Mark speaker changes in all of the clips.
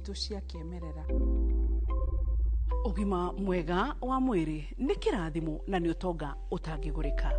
Speaker 1: citũ cia kĩmerera. Ũgima mwega wa mwĩrĩ nĩ kĩrathimo na nĩ ũtonga ũtangĩgũrĩka.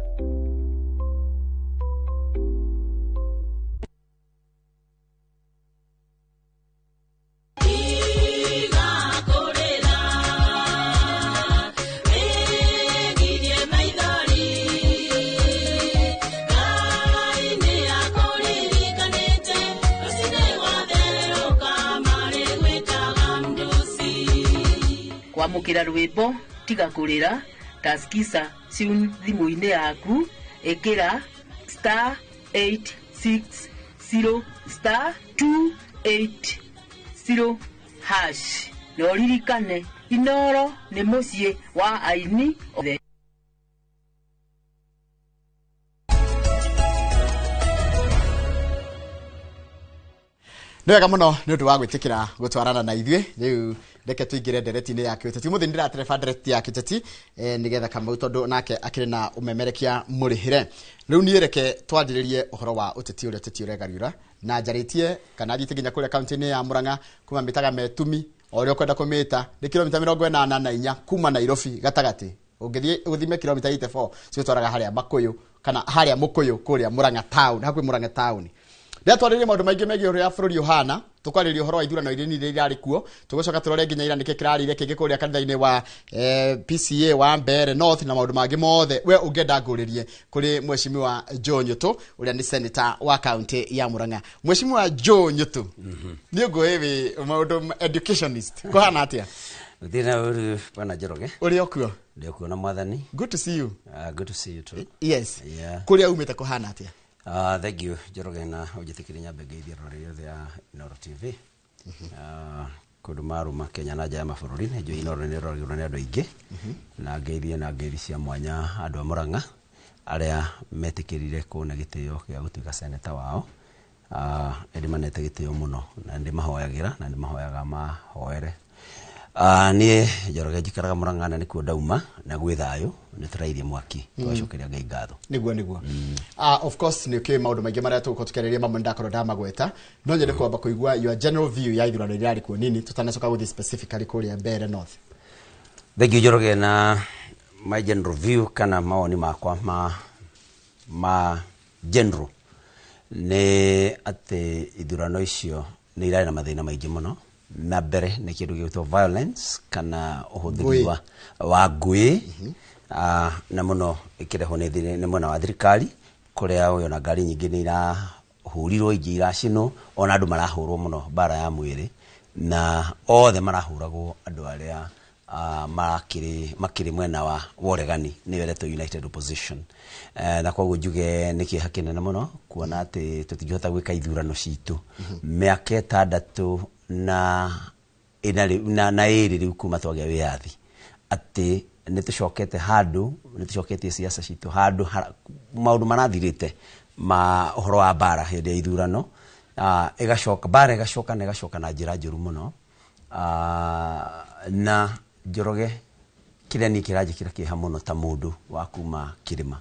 Speaker 2: Kwamũkĩra rwĩmbo tiga kũrĩra taskisa tune thimũ-inĩ yaku ĩkĩra star 860 star 280 hash na ũririkane Inoro nĩ mũciĩ wa aini othe.
Speaker 3: Nĩ wega mũno nĩ ũndũ wa gwĩtĩkĩra gũtwarana na ithuĩ. Rĩu reke tũingĩre ndereti-inĩ ya kĩũteti. Ũmũthĩ nĩ ndĩratereba ndereti ya kĩũteti nĩgetha Kamau tondũ nake akĩrĩ na ũmemerekia mũrĩhĩre. Rĩu niĩ reke twanjĩrĩrie ũhoro wa ũteti ũrĩa ũteti ũregariũra na njarĩtie kana thiĩte nginya kũrĩa kaunti-inĩ ya Murang'a kuma mĩtaga Metumi o ũrĩa ũkwenda kũmĩta nĩ kilomita 84 kuma Nairobi gatagatĩ. Ũngĩthiĩ ũthime kilomita 84 cigũtwaraga harĩa Makuyu kana harĩa Mũkũyũ kũrĩa Murang'a town, hakuhĩ Murang'a town. Ndĩratwarĩrie maũndũ maingĩ megiĩ ũrĩa bũrũri ũhana, tũkwarĩria ũhoro wa ithurano iria nini irarĩ kuo, tũgũcoka tũrore nginya ira nĩkĩ kĩrarĩire kĩngĩ kũrĩa kanitha-inĩ wa PCA wa Mbeere North na maũndũ mangĩ mothe. We ũngĩenda ngũrĩrie kũrĩ Mheshimiwa Joe Nyutu ũrĩa nĩ senator wa kaunti ya Murang'a. Mheshimiwa Joe Nyutu, nĩ ngũĩ wĩ maũndũ educationist, kũhana atĩa?
Speaker 4: Gũtirĩ na ũru bwana Njoroge.
Speaker 3: Ũrĩ o kuo?
Speaker 4: Ndĩ o kuo na mwathani.
Speaker 3: Good to see you.
Speaker 4: Good to see you too.
Speaker 3: Yes.
Speaker 4: Yeah.
Speaker 3: Kũrĩa umĩte kũhana atĩa?
Speaker 4: Thank you Njoroge na ũnjĩtĩkĩrie nyambe ngeithie rũrĩrĩ rĩothe ya Inooro TV. Kũndũ marũma Kenya na nja ya mabũrũri, nĩ njũĩ Inooro nĩ ĩroragĩrwo nĩ andũ aingĩ. Na ngeithie na ngeithi cia mwanya andũ a Murang'a arĩa metĩkĩrire kũne gĩtĩo gĩa gũtuĩka seneta wao. Nĩ ndĩmanete gĩtĩo mũno na nĩ ndĩmahoyagĩra na nĩ mahoyaga mahoere. Niĩ Njoroge njikaraga Murang'a na nĩkuo ndauma na gwĩ thayũ nĩ tũrairie mwaki tũgacokeria Ngai ngatho.
Speaker 3: Nĩguo nĩguo. Of course nĩ ũkĩũĩ maũndũ maingĩ marĩa tũgũkorwo tũkĩarĩrĩria mamwe ndakorwo ndamagweta, no nyende kwamba kũigua your general view ya ithurano iria irarĩ kuo nini tũtanacoka gũthiĩ specifically kũrĩa Mbeere North.
Speaker 4: Thank you Njoroge na my general view kana mawoni makwa ma general nĩ atĩ ithurano icio nĩ irarĩ na mathĩna maingĩ mũno. Na mbere nĩ kĩndũ gĩgwĩtwo violence kana ũhũthĩri wa ngũĩ, na mũno ĩkĩrehwo nĩ mwena wa thirikari kũrĩa ũyona ngari nyingĩ nĩ irahũrirwo, ingĩ iracinwo, ona andũ marahũrwo mũno mbara ya mwĩrĩ, na othe marahũragwo andũ arĩa makĩrĩ mwena wa ũregani nĩyo ĩretwo United Opposition. Na koguo njuge nĩ kĩeha kĩnene mũno kuona atĩ tũtingĩhota gwĩka ithurano citũ mĩaka ĩtandatũ na ĩna na ĩrĩ rĩu kuma twagĩa wĩyathi, atĩ nĩ tũcokete handũ, nĩ tũcoketie siasa citũ handũ maũndũ marathirĩte ma ũhoro wa mbara hĩndĩ ya ithurano, ĩgacoka mbara ĩgacoka na ĩgacoka na njĩra njũru mũno. Na Njoroge kĩrĩa niĩ kĩranjĩkĩra kĩeha mũno ta mũndũ wa kuma kĩrĩma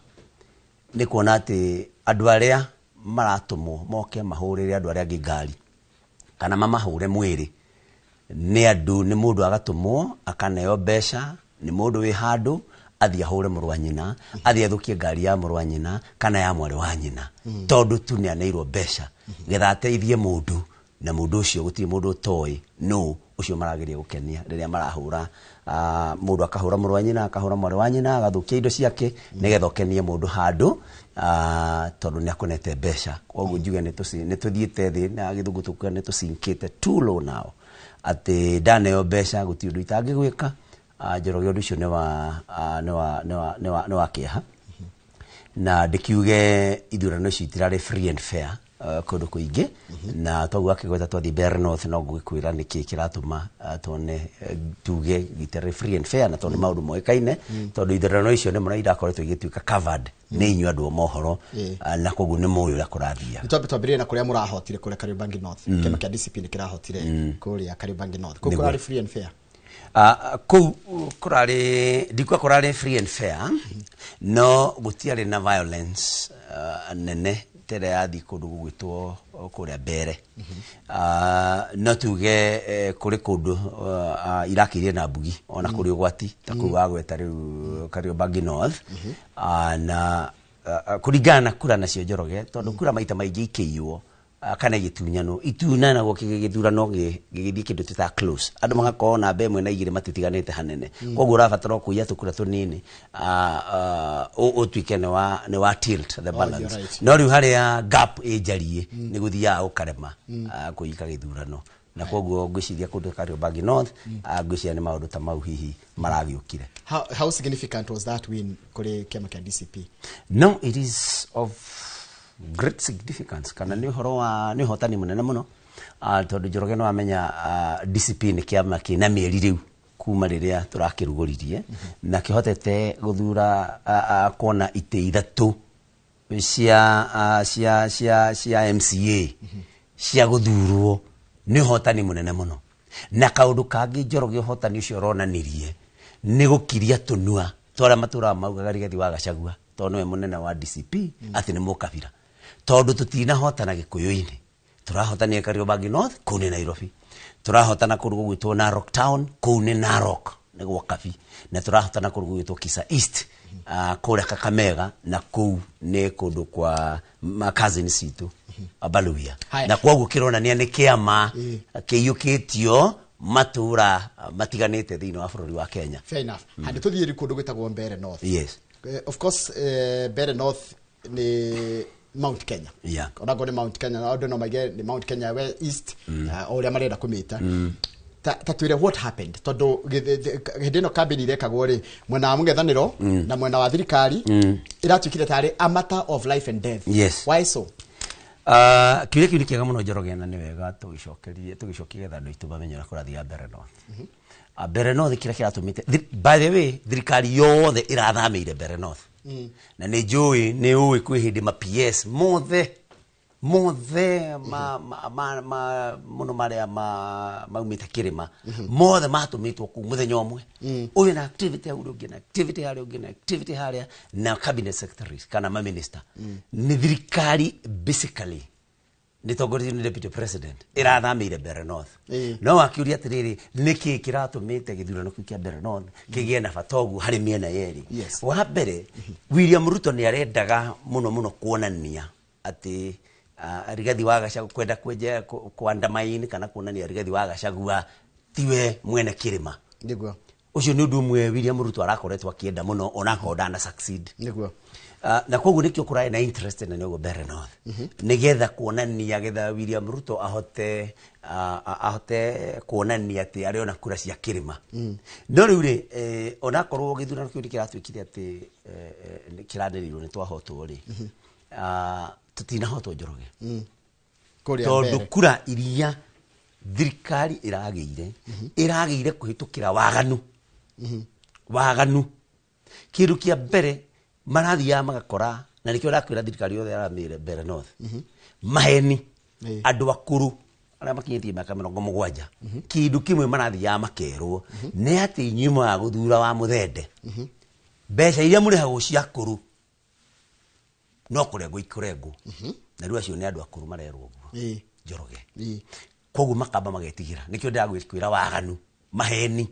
Speaker 4: nĩ kuona atĩ andũ arĩa maratũmwo moke mahũrĩre andũ arĩa angĩ ngari kana mamahũre mwĩrĩ nĩ andũ, nĩ mũndũ agatũmwo akaneo mbeca nĩ mũndũ wĩ handũ athiĩ ahũre mũrũ wa nyina, athiĩ athũkie ngari ya mũrũ wa nyina kana ya mwarĩ wa nyina tondũ tu nĩ aneirwo mbeca getha ateithie mũndũ, na mũndũ ũcio gũtirĩ mũndũ ũtoĩ nũ ũcio marageria gũkenia rĩrĩa marahũra, mũndũ akahũra mũrũ wa nyina, akahũra mwarĩ wa nyina, agathũkia indo ciake nĩgetha ũkenie mũndũ handũ, tondũ nĩ akũnete mbeca. Koguo njuge nĩ tũthiĩte thĩ na gĩthũngũ tũkuga nĩ tũcinkĩte too low now, atĩ ndaneo mbeca gũtirĩ ũndũ itangĩgwĩka. Njoroge ũndũ ũcio nĩ wa kĩeha, na ndĩkiuge ithurano ici itirarĩ free and fair kũndũ kũingĩ, na toguo akĩgweta twathiĩ Mbeere North no ngũgĩkwĩra nĩkĩ kĩratũma tuone tuge gĩtirarĩ free and fair, na tondũ nĩ maũndũ moĩkaine, tondũ ithurano icio nĩ mũno irakoretwo igĩtuĩka covered nĩ inyuĩ andũ a mohoro, na koguo nĩ mũĩ ũrĩa kũrathiaga.
Speaker 3: Nĩ twambe twambĩrĩrie na kũrĩa mũrahotire kũrĩa Kariobangi North. Kĩama kĩa DCP nĩ kĩrahotire kũrĩa Kariobangi North. Kũu kũrarĩ free and fair?
Speaker 4: Kũu kũrarĩ, ndikuga kũrarĩ free and fair, no gũtiarĩ na violence nene ta ĩrĩa yathiĩ kũndũ gũgwĩtwo kũrĩa mbere. No tuge kũrĩ kũndũ irakĩire na mbugi ona kũrĩ ũgwati ta kũu wagweta rĩu Kariobangi North. Na kũringana na kura nacio Njoroge, tondũ kura maita maingĩ ikĩiywo kana igĩtunyanwo, itunyanagwo gĩthurano gĩgĩthiĩ kĩndũ twĩtaga close, andũ magakorwo namba ĩmwe na igĩrĩ matitiganĩte hanene, koguo ũrabatara o kũiya tũkura tũnini ũtuĩke nĩ wa tilt the
Speaker 3: you're
Speaker 4: balance.
Speaker 3: Right.
Speaker 4: No rĩu harĩa gap ĩnjarie nĩ gũthiaga gũkarema kũiyĩka gĩthurano, na koguo ngwĩciria kũndũ Kariobangi North, ngwĩciria nĩ maũndũ ta mau hihi maragĩũkire.
Speaker 3: How significant was that win kũrĩ kĩama kĩa DCP?
Speaker 4: No, it is of great significance, kana nĩ ũhoro wa nĩ ũhotani mũnene mũno, tondũ Njoroge nĩ wamenya DCP nĩ kĩama kĩna mĩeri rĩu kuma rĩrĩa tũrakĩrugũririe na kĩhotete gũthura kuona itĩ ithatũ cia cia MCA cia gũthurwo. Nĩ ũhotani mũnene mũno. Na kaũndũ kangĩ Njoroge, ũhotani ũcio ũronanirie nĩ gũkiria tũnua twarĩa matũraga maugaga Rigathi wa Gachagua, tondũ nĩwe mũnene wa DCP, atĩ nĩ mũkabira, tondũ tũtinahotana Gĩkũyũ-inĩ, tũrahotanire Kariobangi North, kũu nĩ Nairobi, tũrahotana kũndũ gũgwĩtwo Narok Town, kũu nĩ Narok, nĩ gwa Kabi, na tũrahotana kũndũ gũgwĩtwo Kisa East, kũrĩa Kakamega, na kũu nĩ kũndũ kwa ma cousins citũ Abaluya.
Speaker 3: Haya.
Speaker 4: Na koguo kĩronania nĩ kĩama kĩiyũkĩtio matũra matiganĩte thĩinĩ wa bũrũri wa Kenya.
Speaker 3: Fair enough. Handũ tũthiĩ rĩu kũndũ gwĩtagwo Mbeere North.
Speaker 4: Yes.
Speaker 3: Of course, Mbeere North nĩ Mount Kenya. Onakorwo nĩ Mount Kenya, andũ no maige nĩ Mount Kenya we East, o ũrĩa marenda kũmĩta. Ta twĩre what happened, tondũ hĩndĩ ĩno kambĩni irekagwo rĩ, mwena wa mũng'ethanĩro na mwena wa thirikari ĩratuĩkire tarĩ a matter of life and death.
Speaker 4: Yes.
Speaker 3: Why so?
Speaker 4: Kĩũria kĩu nĩ kĩega mũno Njoroge, na nĩ wega tũgĩcokerie tũgĩcokie getha andũ aitũ mamenye ũrĩa kũrathiĩ Mbeere North. Mbeere North kĩrĩa kĩratũmĩte by the way, thirikari yothe ĩrathamĩire Mbeere North, na nĩ njũĩ nĩ ũĩ kwĩ hĩndĩ ma PS mothe mothe ma mũno marĩa ma maumĩte kĩrĩma mothe matũmĩtwo kũu mũthenya ũmwe, ũyũ na activity hau, ũrĩa ũngĩ na activity harĩa, ũngĩ na activity harĩa, na cabinet secretaries kana ma minister. Nĩ thirikari basically nĩ tongoretio nĩ deputy president ĩrathamĩire Mbeere North. No wakiũria atĩrĩrĩ, nĩkĩ kĩratũmĩte gĩthurano kĩu kĩa Mbeere North kĩgĩe na bata ũguo harĩ mĩena yerĩ?
Speaker 3: Yes.
Speaker 4: Wa mbere, William Ruto nĩ arendaga mũno mũno kuonania atĩ Rigathi wa Gachagua kwenda kwenja kũandamaini kana kuonania Rigathi wa Gachagua tiwe mwene kĩrĩma. Ũcio nĩ ũndũ ũmwe William Ruto arakoretwo akĩenda mũno, onakorwo ndana succeed. Na koguo nĩkĩo kũrarĩ na interest nene ũguo Mbeere North, nĩgetha kuonania getha William Ruto ahote ahote kuonania atĩ arĩ ona kura cia kĩrĩma. No rĩu rĩ, onakorwo gĩthurano kĩu nĩ kĩratuĩkire atĩ nĩ kĩranĩrĩirwo nĩ twahotwo rĩ, tũtinahotwo Njoroge,
Speaker 3: Kũrĩa
Speaker 4: tondũ
Speaker 3: Mbeere.
Speaker 4: Kura iria thirikari ĩragĩire kũhĩtũkĩra waganu. Waganu kĩndũ kĩa mbere marathiaga magakora, na nĩkĩo ndakwĩra thirikari yothe yaramĩire Mbeere North, maheni. Andũ akũrũ arĩa makinyĩtie mĩaka 70, kĩndũ kĩmwe marathiaga makerwo nĩ atĩ inyuĩ mwaga gũthura wa mũthende, mbeca iria mũrĩhagwo cia akũrũ no kũrengwo ikũrengwo. Na rĩu acio nĩ andũ akũrũ marerwo ũguo, Njoroge. Koguo makamba magetigĩra. Nĩkĩo ndĩragwĩra waganu, maheni.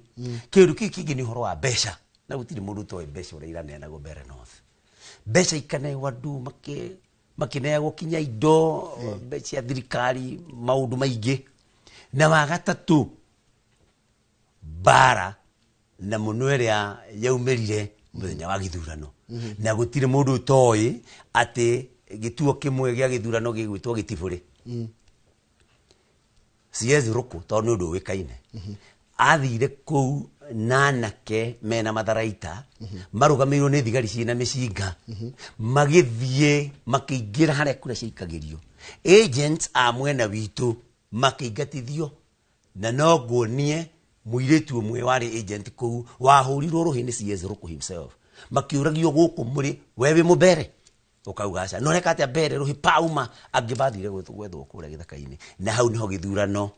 Speaker 4: Kĩndũ kĩu kĩngĩ nĩ ũhoro wa mbeca, na gũtirĩ mũndũ ũtoĩ mbeca ũrĩa iraneanagwo Mbeere North. Mbeca ikaneagwo andũ makĩneagwo kinya indo, mbeca cia thirikari, maũndũ maingĩ. Na wa gatatũ, mbara na mũno ĩrĩa yaumĩrire mũthenya wa gĩthurano, na gũtirĩ mũndũ ũtoĩ atĩ gĩtuo kĩmwe gĩa gĩthurano gĩgwĩtwo gĩtibũrĩ. CS Ruku, tondũ nĩ ũndũ ũĩkaine, athire kũu na anake mena matharaita marũgamĩrĩirwo nĩ thigari ciĩna mĩcinga, magĩthiĩ makĩingĩra harĩa kura ciaikagĩrio. Agents a mwena witũ makĩingatithio, na no nguonie mũirĩtu ũmwe warĩ agent kũu wahũrirwo rũhĩ nĩ CS Ruku himself, makĩũragio gũkũ mũrĩ, we wĩ mũmbere? Ũkauga aca. No reka atĩa mbere rũhĩ pauma angĩ mathire gwethwo kũrĩa gĩthaka-inĩ, na hau nĩho gĩthurano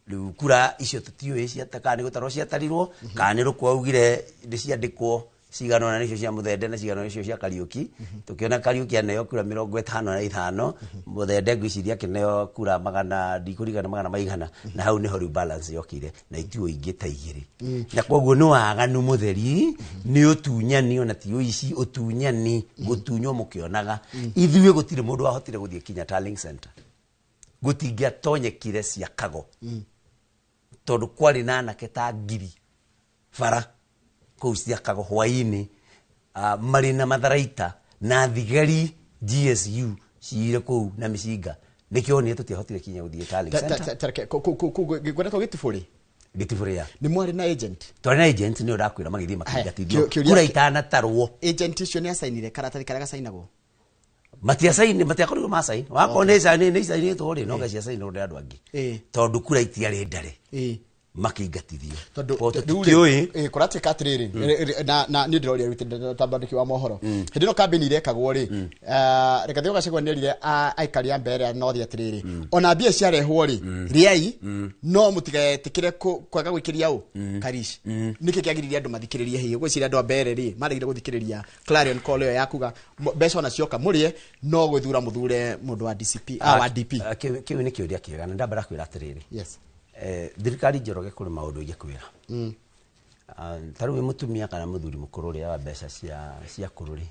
Speaker 4: rĩu kura icio tũtiũĩ ciata kana nĩ gũtarwo ciatarirwo kana nĩ Ruku augire nĩ ciandĩkwo. Cigana ona nĩcio cia Mũthende na cigana nĩcio cia Kariũki. Tũkĩona Kariũki aneo kura 55, Mũthende ngwĩciria akĩneo kura magana, ndikũririkana magana maigana, na hau nĩho rĩu balance yokire na ituo ingĩ ta igĩrĩ. Na koguo nĩ waganu mũtheri, nĩ ũtunyani, ona ti ũici, ũtunyani, gũtunywo mũkĩonaga. Ithuĩ gũtirĩ mũndũ wahotire gũthiĩ kinya tallying center, gũtingĩatonyekire ciakago, tondũ kwarĩ na anake ta 1000 bara kũu ciakago hwainĩ, marĩ na matharaita na thigari GSU ciire kũu na mĩcinga. Nĩkĩo onire tũtiahotire kinya gũthiĩ tallying center.
Speaker 3: Ngwenda gĩtibũrĩ.
Speaker 4: Gĩtibũrĩ ya
Speaker 3: Nĩ mwarĩ na agent?
Speaker 4: Twarĩ na agent, nĩyo ndakwĩra, magĩthiĩ
Speaker 3: Haya,
Speaker 4: makĩingatithio
Speaker 3: kĩũria
Speaker 4: kura itanatarwo.
Speaker 3: Agent icio nĩ acainire karatathi karĩa gacainagwo?
Speaker 4: Matiacaini, matiakorirwo macaini wakorwo nĩ caini, nĩ icainĩtwo rĩ, no gaciacainirwo nĩ andũ angĩ, tondũ kura itiarĩ ndare, makĩingatithio.
Speaker 3: Tondũ
Speaker 4: Koguo
Speaker 3: rĩu rĩ,
Speaker 4: tũtikĩũĩ.
Speaker 3: Kũratuĩka atĩrĩrĩ, na niĩ ndĩroria rĩu ta mwandĩki wa mohoro, hĩndĩ ĩno kambĩni irekagwo rĩ, Rigathĩ wa Gachagua nĩerire aikari a Mbeere North atĩrĩrĩ, ona mbia ciarehwo rĩ, rĩai, no mũtigetĩkĩre kwaga gwĩkĩria ũ karish. Nĩkĩ kĩagiririe andũ mathikĩrĩrie? Hihi ũgwĩciria andũ a Mbeere rĩ maregire gũthikĩrĩria clarion call ĩyo ya kuga mbeca ona cioka mũrĩe, no gwĩthura mũthure mũndũ wa DCP, wa DP?
Speaker 4: Kĩu nĩ kĩũria kĩega, na ndambara kwĩra atĩrĩrĩ, thirikari Njoroge kũrĩ maũndũ ingĩkwĩra. Ta rĩu wĩ mũtumia kana mũthuri mũkũrũ ũrĩaga mbeca cia kũrũ rĩ,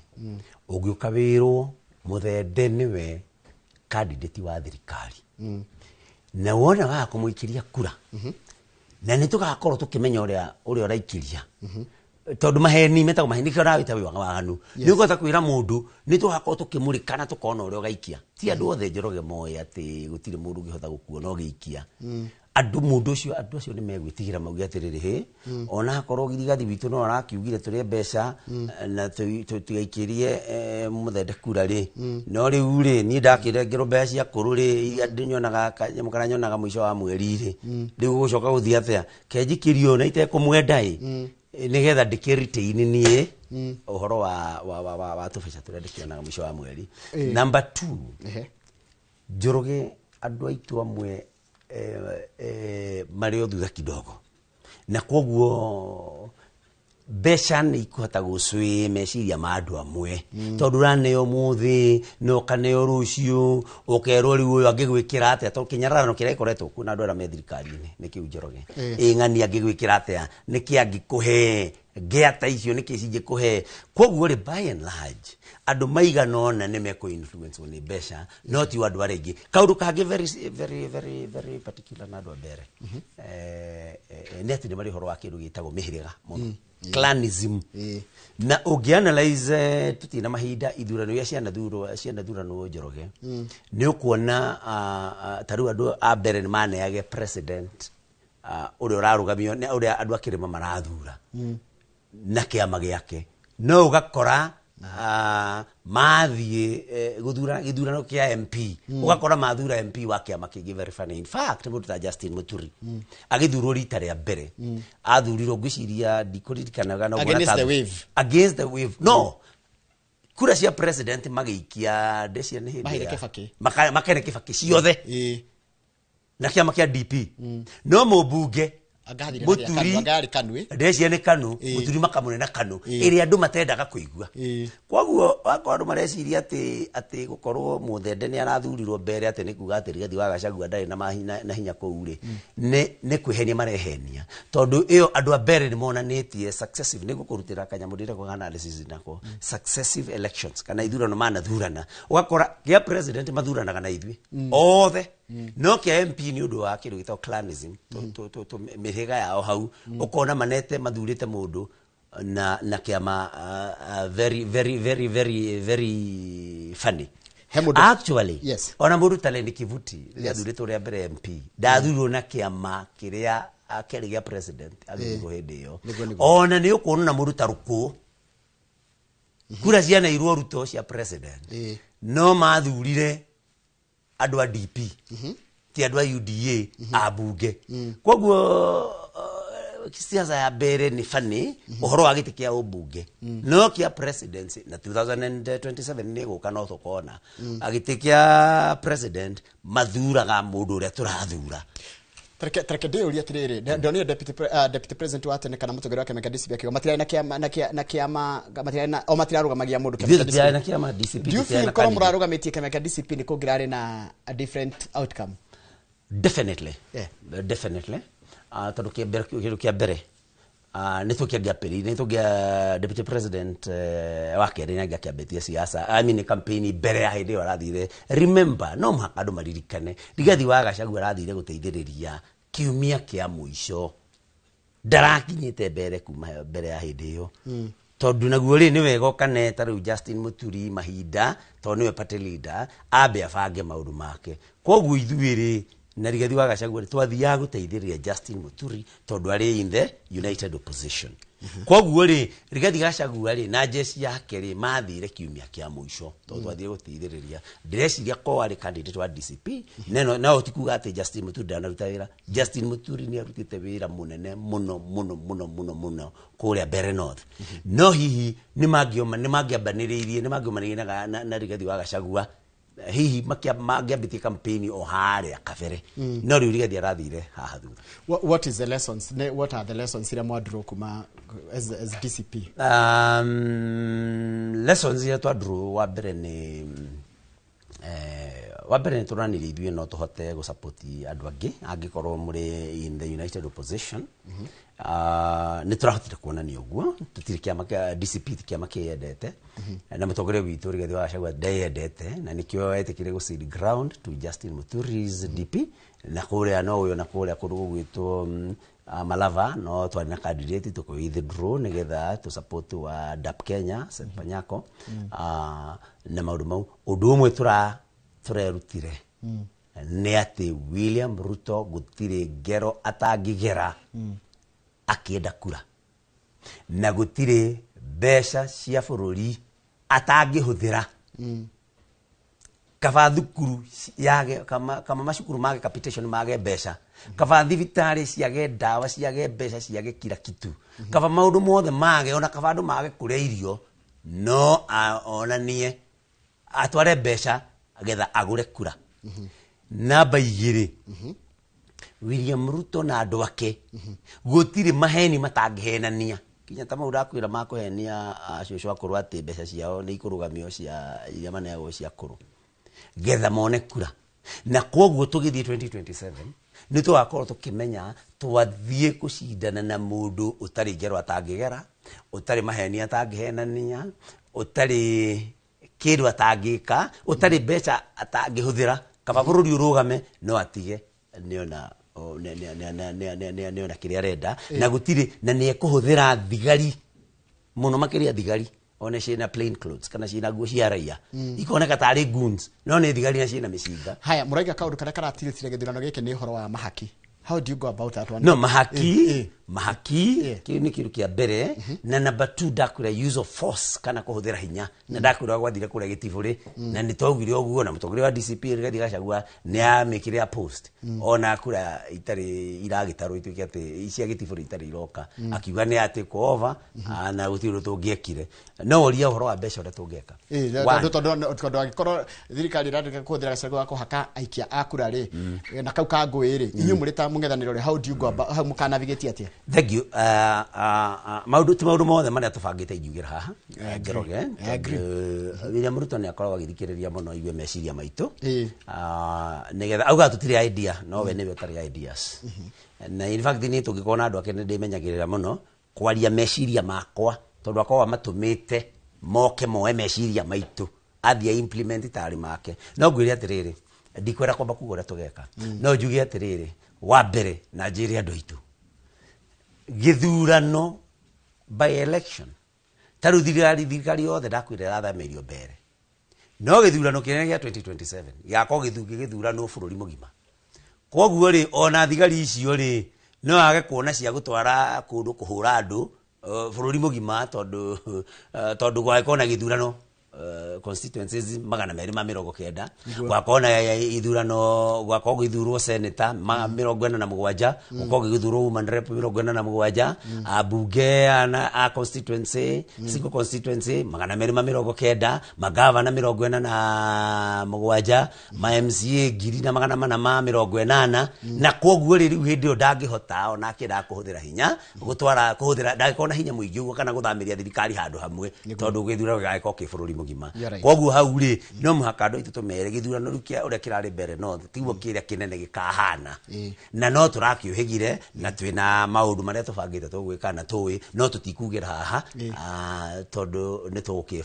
Speaker 4: ũngĩũka wĩrwo Mũthende nĩwe candidate wa thirikari, na wona waga kũmũikĩria kura, na nĩ tũgakorwo tũkĩmenya ũrĩa ũraikĩria, tondũ maheni metagwo maheni, nĩkĩo ndawĩta wĩ waganu. Nĩ ũkũhota kwĩra mũndũ nĩ tũgakorwo tũkĩmũrĩka na tũkona ũrĩa ũgaikia. Ti andũ othe Njoroge moĩ atĩ gũtirĩ mũndũ ũngĩhota gũkuona ũgĩikia. Andũ mũndũ ũcio, andũ acio nĩ megwĩtigĩra, mauge atĩrĩrĩ, hĩ, ona akorwo Rigathi witũ no arakiugire tũrĩe mbeca na tũgaikĩrie Mũthende kura rĩ, no rĩu rĩ, niĩ ndakĩrengerwo mbeca cia kũrũ rĩ, iria ndĩnyonaga kanyamũ karĩa nyonaga mũico wa mweri rĩ, rĩu gũgũcoka gũthiĩ atĩa kenjikĩrio na itekũmwenda ĩ, nĩgetha ndĩkĩretain niĩ ũhoro wa tũbeca tũrĩa ndĩkĩonaga mũico wa mweri. Number two, Njoroge, andũ aitũ amwe marĩ o thutha kidogo, na koguo mbeca nĩ ikũhota gũcwĩ meciria ma andũ amwe, tondũ ũraneo mũthĩ na ũkaneo rũciũ, ũkerwo rĩu ũyũ angĩgwĩkĩra atĩa, tondũ kĩnyararano kĩrĩa gĩkoretwo kuo na andũ arĩa me thirikari-inĩ nĩ kĩu, Njoroge. Ĩ ng'ani angĩgwĩkĩra atĩa, nĩkĩ angĩkũhe ngĩa ta icio, nĩkĩ cingĩkũhe? Koguo rĩ, by and large andũ maigana ũna nĩ mekũ influence nĩ mbeca, no ti andũ arĩa aingĩ. Kaũndũ kangĩ very very very very particular na andũ a mbere, nĩ atĩ nĩ marĩ ũhoro wa kĩndũ gĩtagwo mĩhĩrĩga mũno, clanism. Na ũngĩanalyze, tũtirĩ na mahinda, ithurano iria cianathuranwo, Njoroge, nĩ ũkuona ta rĩu andũ a mbere nĩ maneage president, ũrĩa ũrarũgamio nĩ ũrĩa andũ a kĩrĩma marathura na kĩama gĩake, no ũgakora mathiĩ gũthura gĩthurano kĩa MP, ũgakora mathura MP wa kĩama kĩngĩ. Very funny. In fact, mũndũ ta Justin Muturi agĩthurwo rita rĩa mbere, athurirwo, ngwĩciria ndikũririkanaga no nguona
Speaker 3: Against the wave.
Speaker 4: Against the wave. No kura cia president magĩikia ndecia nĩ hĩndĩ
Speaker 3: Maheire Kibaki.
Speaker 4: Makaire Kibaki ciothe na kĩama kĩa DP, no mũmbunge
Speaker 3: Angathire na gĩa
Speaker 4: Mũturi
Speaker 3: KANU, anga yarĩ KANU, ĩ?
Speaker 4: Ndecia nĩ KANU. Mũturi makamũne na KANU ĩrĩa andũ matendaga kũigua. Koguo wakorwo andũ mareciria atĩ gũkorwo Mũthende nĩ arathurirwo mbere atĩ nĩ kuga atĩ Rigathi wa Gachagua ndarĩ na hinya kũu rĩ, nĩ kwĩhenia marehenia, tondũ ĩyo andũ a mbere nĩ monanĩtie successive, nĩ ngũkũrutĩra kanyamũ ndĩreka analysis nako, successive elections kana ithurano manathurana, ũgakora kĩa president mathuranaga na ithuĩ othe, no kĩa MP nĩ ũndũ wa kĩndũ gĩtagwo clanism, mĩhĩrĩga yao hau, ũkona manete mathurĩte mũndũ na kĩama, very very very very very funny.
Speaker 3: He mũndũ-
Speaker 4: Actually, ona mũndũ ta Lenny Kivuti rĩrĩa athurĩtwo rĩa mbere MP, ndathurwo na kĩama kĩrĩa kĩarĩ gĩa president agĩthurwo hĩndĩ ĩyo.
Speaker 3: Nĩguo, nĩguo.
Speaker 4: Ona nĩ ũkuona na mũndũ ta Rũkũ, kura cianeirwo Ruto cia president, no mathurire andũ a DP, ti andũ a UDA a mbunge. Koguo siasa ya mbere nĩ bani ũhoro wa gĩtĩ kĩa ũmbunge, no kĩa presidency na 2027 nĩ gũka, no tũkona gĩtĩ kĩa president mathuraga mũndũ ũrĩa tũrathura.
Speaker 3: Tareke ndĩyũrie atĩrĩrĩ, ndonire deputy president wa tene kana mũtongoria wa kĩama kĩa DCP akiuga matirarĩ na kĩama na kĩama matirarĩ na o matirarũgamagia mũndũ kĩama
Speaker 4: Ithuĩ
Speaker 3: kĩa
Speaker 4: tũtirarĩ
Speaker 3: DCP.
Speaker 4: na kĩama DCP.
Speaker 3: Do you
Speaker 4: Tũtirarĩ
Speaker 3: feel
Speaker 4: na
Speaker 3: korwo
Speaker 4: candidate.
Speaker 3: mũrarũgamĩtie kĩama kĩa DCP nĩ kũngĩrarĩ na a different outcome?
Speaker 4: Definitely.
Speaker 3: Yeah.
Speaker 4: Definitely. Tondũ kĩndũ kĩa mbere, nĩ tũkĩangĩambĩrĩirie, nĩ tũngĩa deputy president wa kerĩ nĩ angĩakĩambĩtie siasa, I mean campaign, mbere ya hĩndĩ ĩyo arathire. Remember, no mũhaka andũ maririkane Rigathi wa Gachagua arathire gũteithĩrĩria kiumia kĩa mũico, ndarakinyĩte mbere kuma mbere ya hĩndĩ ĩyo, tondũ naguo rĩ, nĩ wega ũkane ta rĩu Justin Muturi mahinda, tondũ nĩwe party leader, ambe abange maũndũ make. Koguo ithuĩ rĩ, na Rigathi wa Gachagua rĩ, twathiaga gũteithĩrĩria Justin Muturi tondũ arĩ in the united opposition. Koguo rĩ, Rigathi Gachagua rĩ na jeshi yake rĩ, mathire kiumia kĩa mũico tondũ twathire gũteithĩrĩria. Ndĩreciria ko arĩ candidate wa DCP neno, no ti kuga atĩ Justin Muturi ndanaruta wĩra. Justin Muturi nĩ arutĩte wĩra mũnene mũno mũno mũno mũno mũno kũrĩa Mbere North, no hihi nĩ mangĩambanĩrĩirie, nĩ mangĩomanĩrĩirie na Rigathi wa Gachagua, hihi mangĩambĩtie campaign o harĩa kabere, no rĩu Rigathi arathire haha thutha.
Speaker 3: What is the lessons? What are the lessons iria mwadraw kuma as DCP?
Speaker 4: Lessons iria twadraw, wa mbere nĩ tũranirie ithuĩ no tũhote gũsupport andũ angĩ angĩkorwo mũrĩ in the united opposition. Nĩ tũrahotire kuonania ũguo tũtirĩ kĩama kĩa DCP, ti kĩama kĩyendete, na mũtongoria witũ Rigathi wa Gachagua ndeyendete, na nĩkĩo etĩkĩre gũ cede ground to Justin Muturi's DP na kũrĩa no ũyũ na kũrĩa kũndũ gũgwĩtwo Malava, no twarĩ na candidate tũkĩ withdraw nĩgetha tũ support wa DAP Kenya, Seth Panyako, na maũndũ mau. Ũndũ ũmwe tũrerutire nĩ atĩ William Ruto gũtirĩ ngero atangĩgera akĩenda kura, na gũtirĩ mbeca cia bũrũri atangĩhũthĩra. Kaba thukuru yage kama macukuru mage capitation, mage mbeca, kaba thibitarĩ ciage ndawa, ciage mbeca, ciage kila kitu, kaba maũndũ mothe mage, ona kaba andũ mage kũrĩa irio, no onanie atware mbeca getha agũre kura. Namba 2, William Ruto na andũ ake gũtirĩ maheni matangĩhenania, kinya ta mau ndakwĩra makũhenia acũcũ akũrũ atĩ mbeca ciao nĩ ikũrũgamio cia iria maneagwo cia kũrũ getha mone kura. Na koguo tũgĩthiĩ 2027 nĩ tũgakorwo tũkĩmenya twathiĩ kũcindana na mũndũ ũtarĩ ngero atangĩgera, ũtarĩ maheni atangĩhenania, ũtarĩ kĩndũ atangĩka, ũtarĩ mbeca atangĩhũthĩra. Kaba bũrũri ũrũgame no atige nĩona nĩona kĩrĩa arenda, na gũtirĩ na nĩ ekũhũthĩra thigari mũno makĩria, thigari one ciĩna plain clothes kana ciĩna nguo cia raia ikoneka tarĩ goons, no nĩ thigari na ciĩna mĩcinga.
Speaker 3: Haya, mũraiga kaũndũ karĩa karatiritire gĩthurano gĩkĩ nĩ ũhoro wa mahaki. How do you go about that one?
Speaker 4: No mahaki, mahaki kĩu nĩ kĩndũ kĩa mbere, na number 2 ndakwĩra use of force kana kũhũthĩra hinya, na ndakwĩra gwathire kũrĩa gĩtibũrĩ, na nĩ twaugire ũguo, na mũtongoria wa DCP Rigathi Gachagua nĩ amĩkire post ona kura itarĩ iragĩtarwo ituĩke atĩ cia gĩtibũrĩ itarĩ iroka, akiuga nĩ atĩ over na gũtirĩ ũndũ tũngĩekire. No ũria ũhoro wa mbeca ũrĩa tũngĩeka.
Speaker 3: Tondũ angĩkorwo thirikari ĩrandĩka kũhũthĩra gacagũ ga kũhaka aikia a kura rĩ, na kau ka ngũĩ rĩ, inyuĩ mũrĩ ta mũng'ethanĩro rĩ, how do you go about, how mũkanavigate atĩa?
Speaker 4: Thank you. Maũndũ ti maũndũ mothe marĩa tũbangĩte ingiugĩra haha Njoroge, tondũ William Ruto nĩ akoragwo agĩthikĩrĩria mũno igue meciria maitũ, nĩgetha auga tũtirĩ idea, no we nĩwe ũtarĩ ideas. Na in fact niĩ tũngĩkorwo na andũ ake nĩ ndĩmenyagĩrĩra mũno kwaria meciria makwa, tondũ akoragwo amatũmĩte moke moe meciria maitũ athiĩ implement tarĩ make. No ngwĩre atĩrĩrĩ, ndikwenda kwamba kuga ũrĩa tũgeka, no njuge atĩrĩrĩ, wa mbere na njĩre andũ aitũ, gĩthurano by election ta rĩu thirikari yothe ndakwĩra ĩrathamĩrio mbere, no gĩthurano kĩnene gĩa 2027 gĩgakorwo gĩgĩthuranwo bũrũri mũgima. Koguo rĩ, ona thigari icio rĩ, no age kuona cia gũtwara kũndũ kũhũra andũ bũrũri mũgima, tondũ gwagĩkorwo na gĩthurano Constituencies 290 gwakorwo na ithurano, gwakorwo gũgĩthurwo senator 47, gũkorwo gũgĩthurwo woman rep 47, ambunge a constituency, single constituency 290, magavana 47, ma MCA 1480. Na koguo rĩ, rĩu hĩndĩ ĩyo ndangĩhota ona akĩendaga kũhũthĩra hinya gũtwara kũhũthĩra, ndangĩkorwo na hinya mũingĩ ũguo kana gũthamĩria thirikari handũ hamwe, tondũ gĩthurano gĩgagĩkorwo kĩ bũrũri mũgima.
Speaker 3: You're right.
Speaker 4: Koguo hau rĩ, no mũhaka andũ aitũ tũmere gĩthurano rĩu kĩa ũrĩa kĩrarĩ mbere no tiguo kĩrĩa kĩnene gĩkahana, na no tũrakĩũhĩgire na twĩna maũndũ marĩa tũbangĩte tũgwĩka na tũĩ no tũtikugĩra haha, tondũ nĩ tũgũkĩ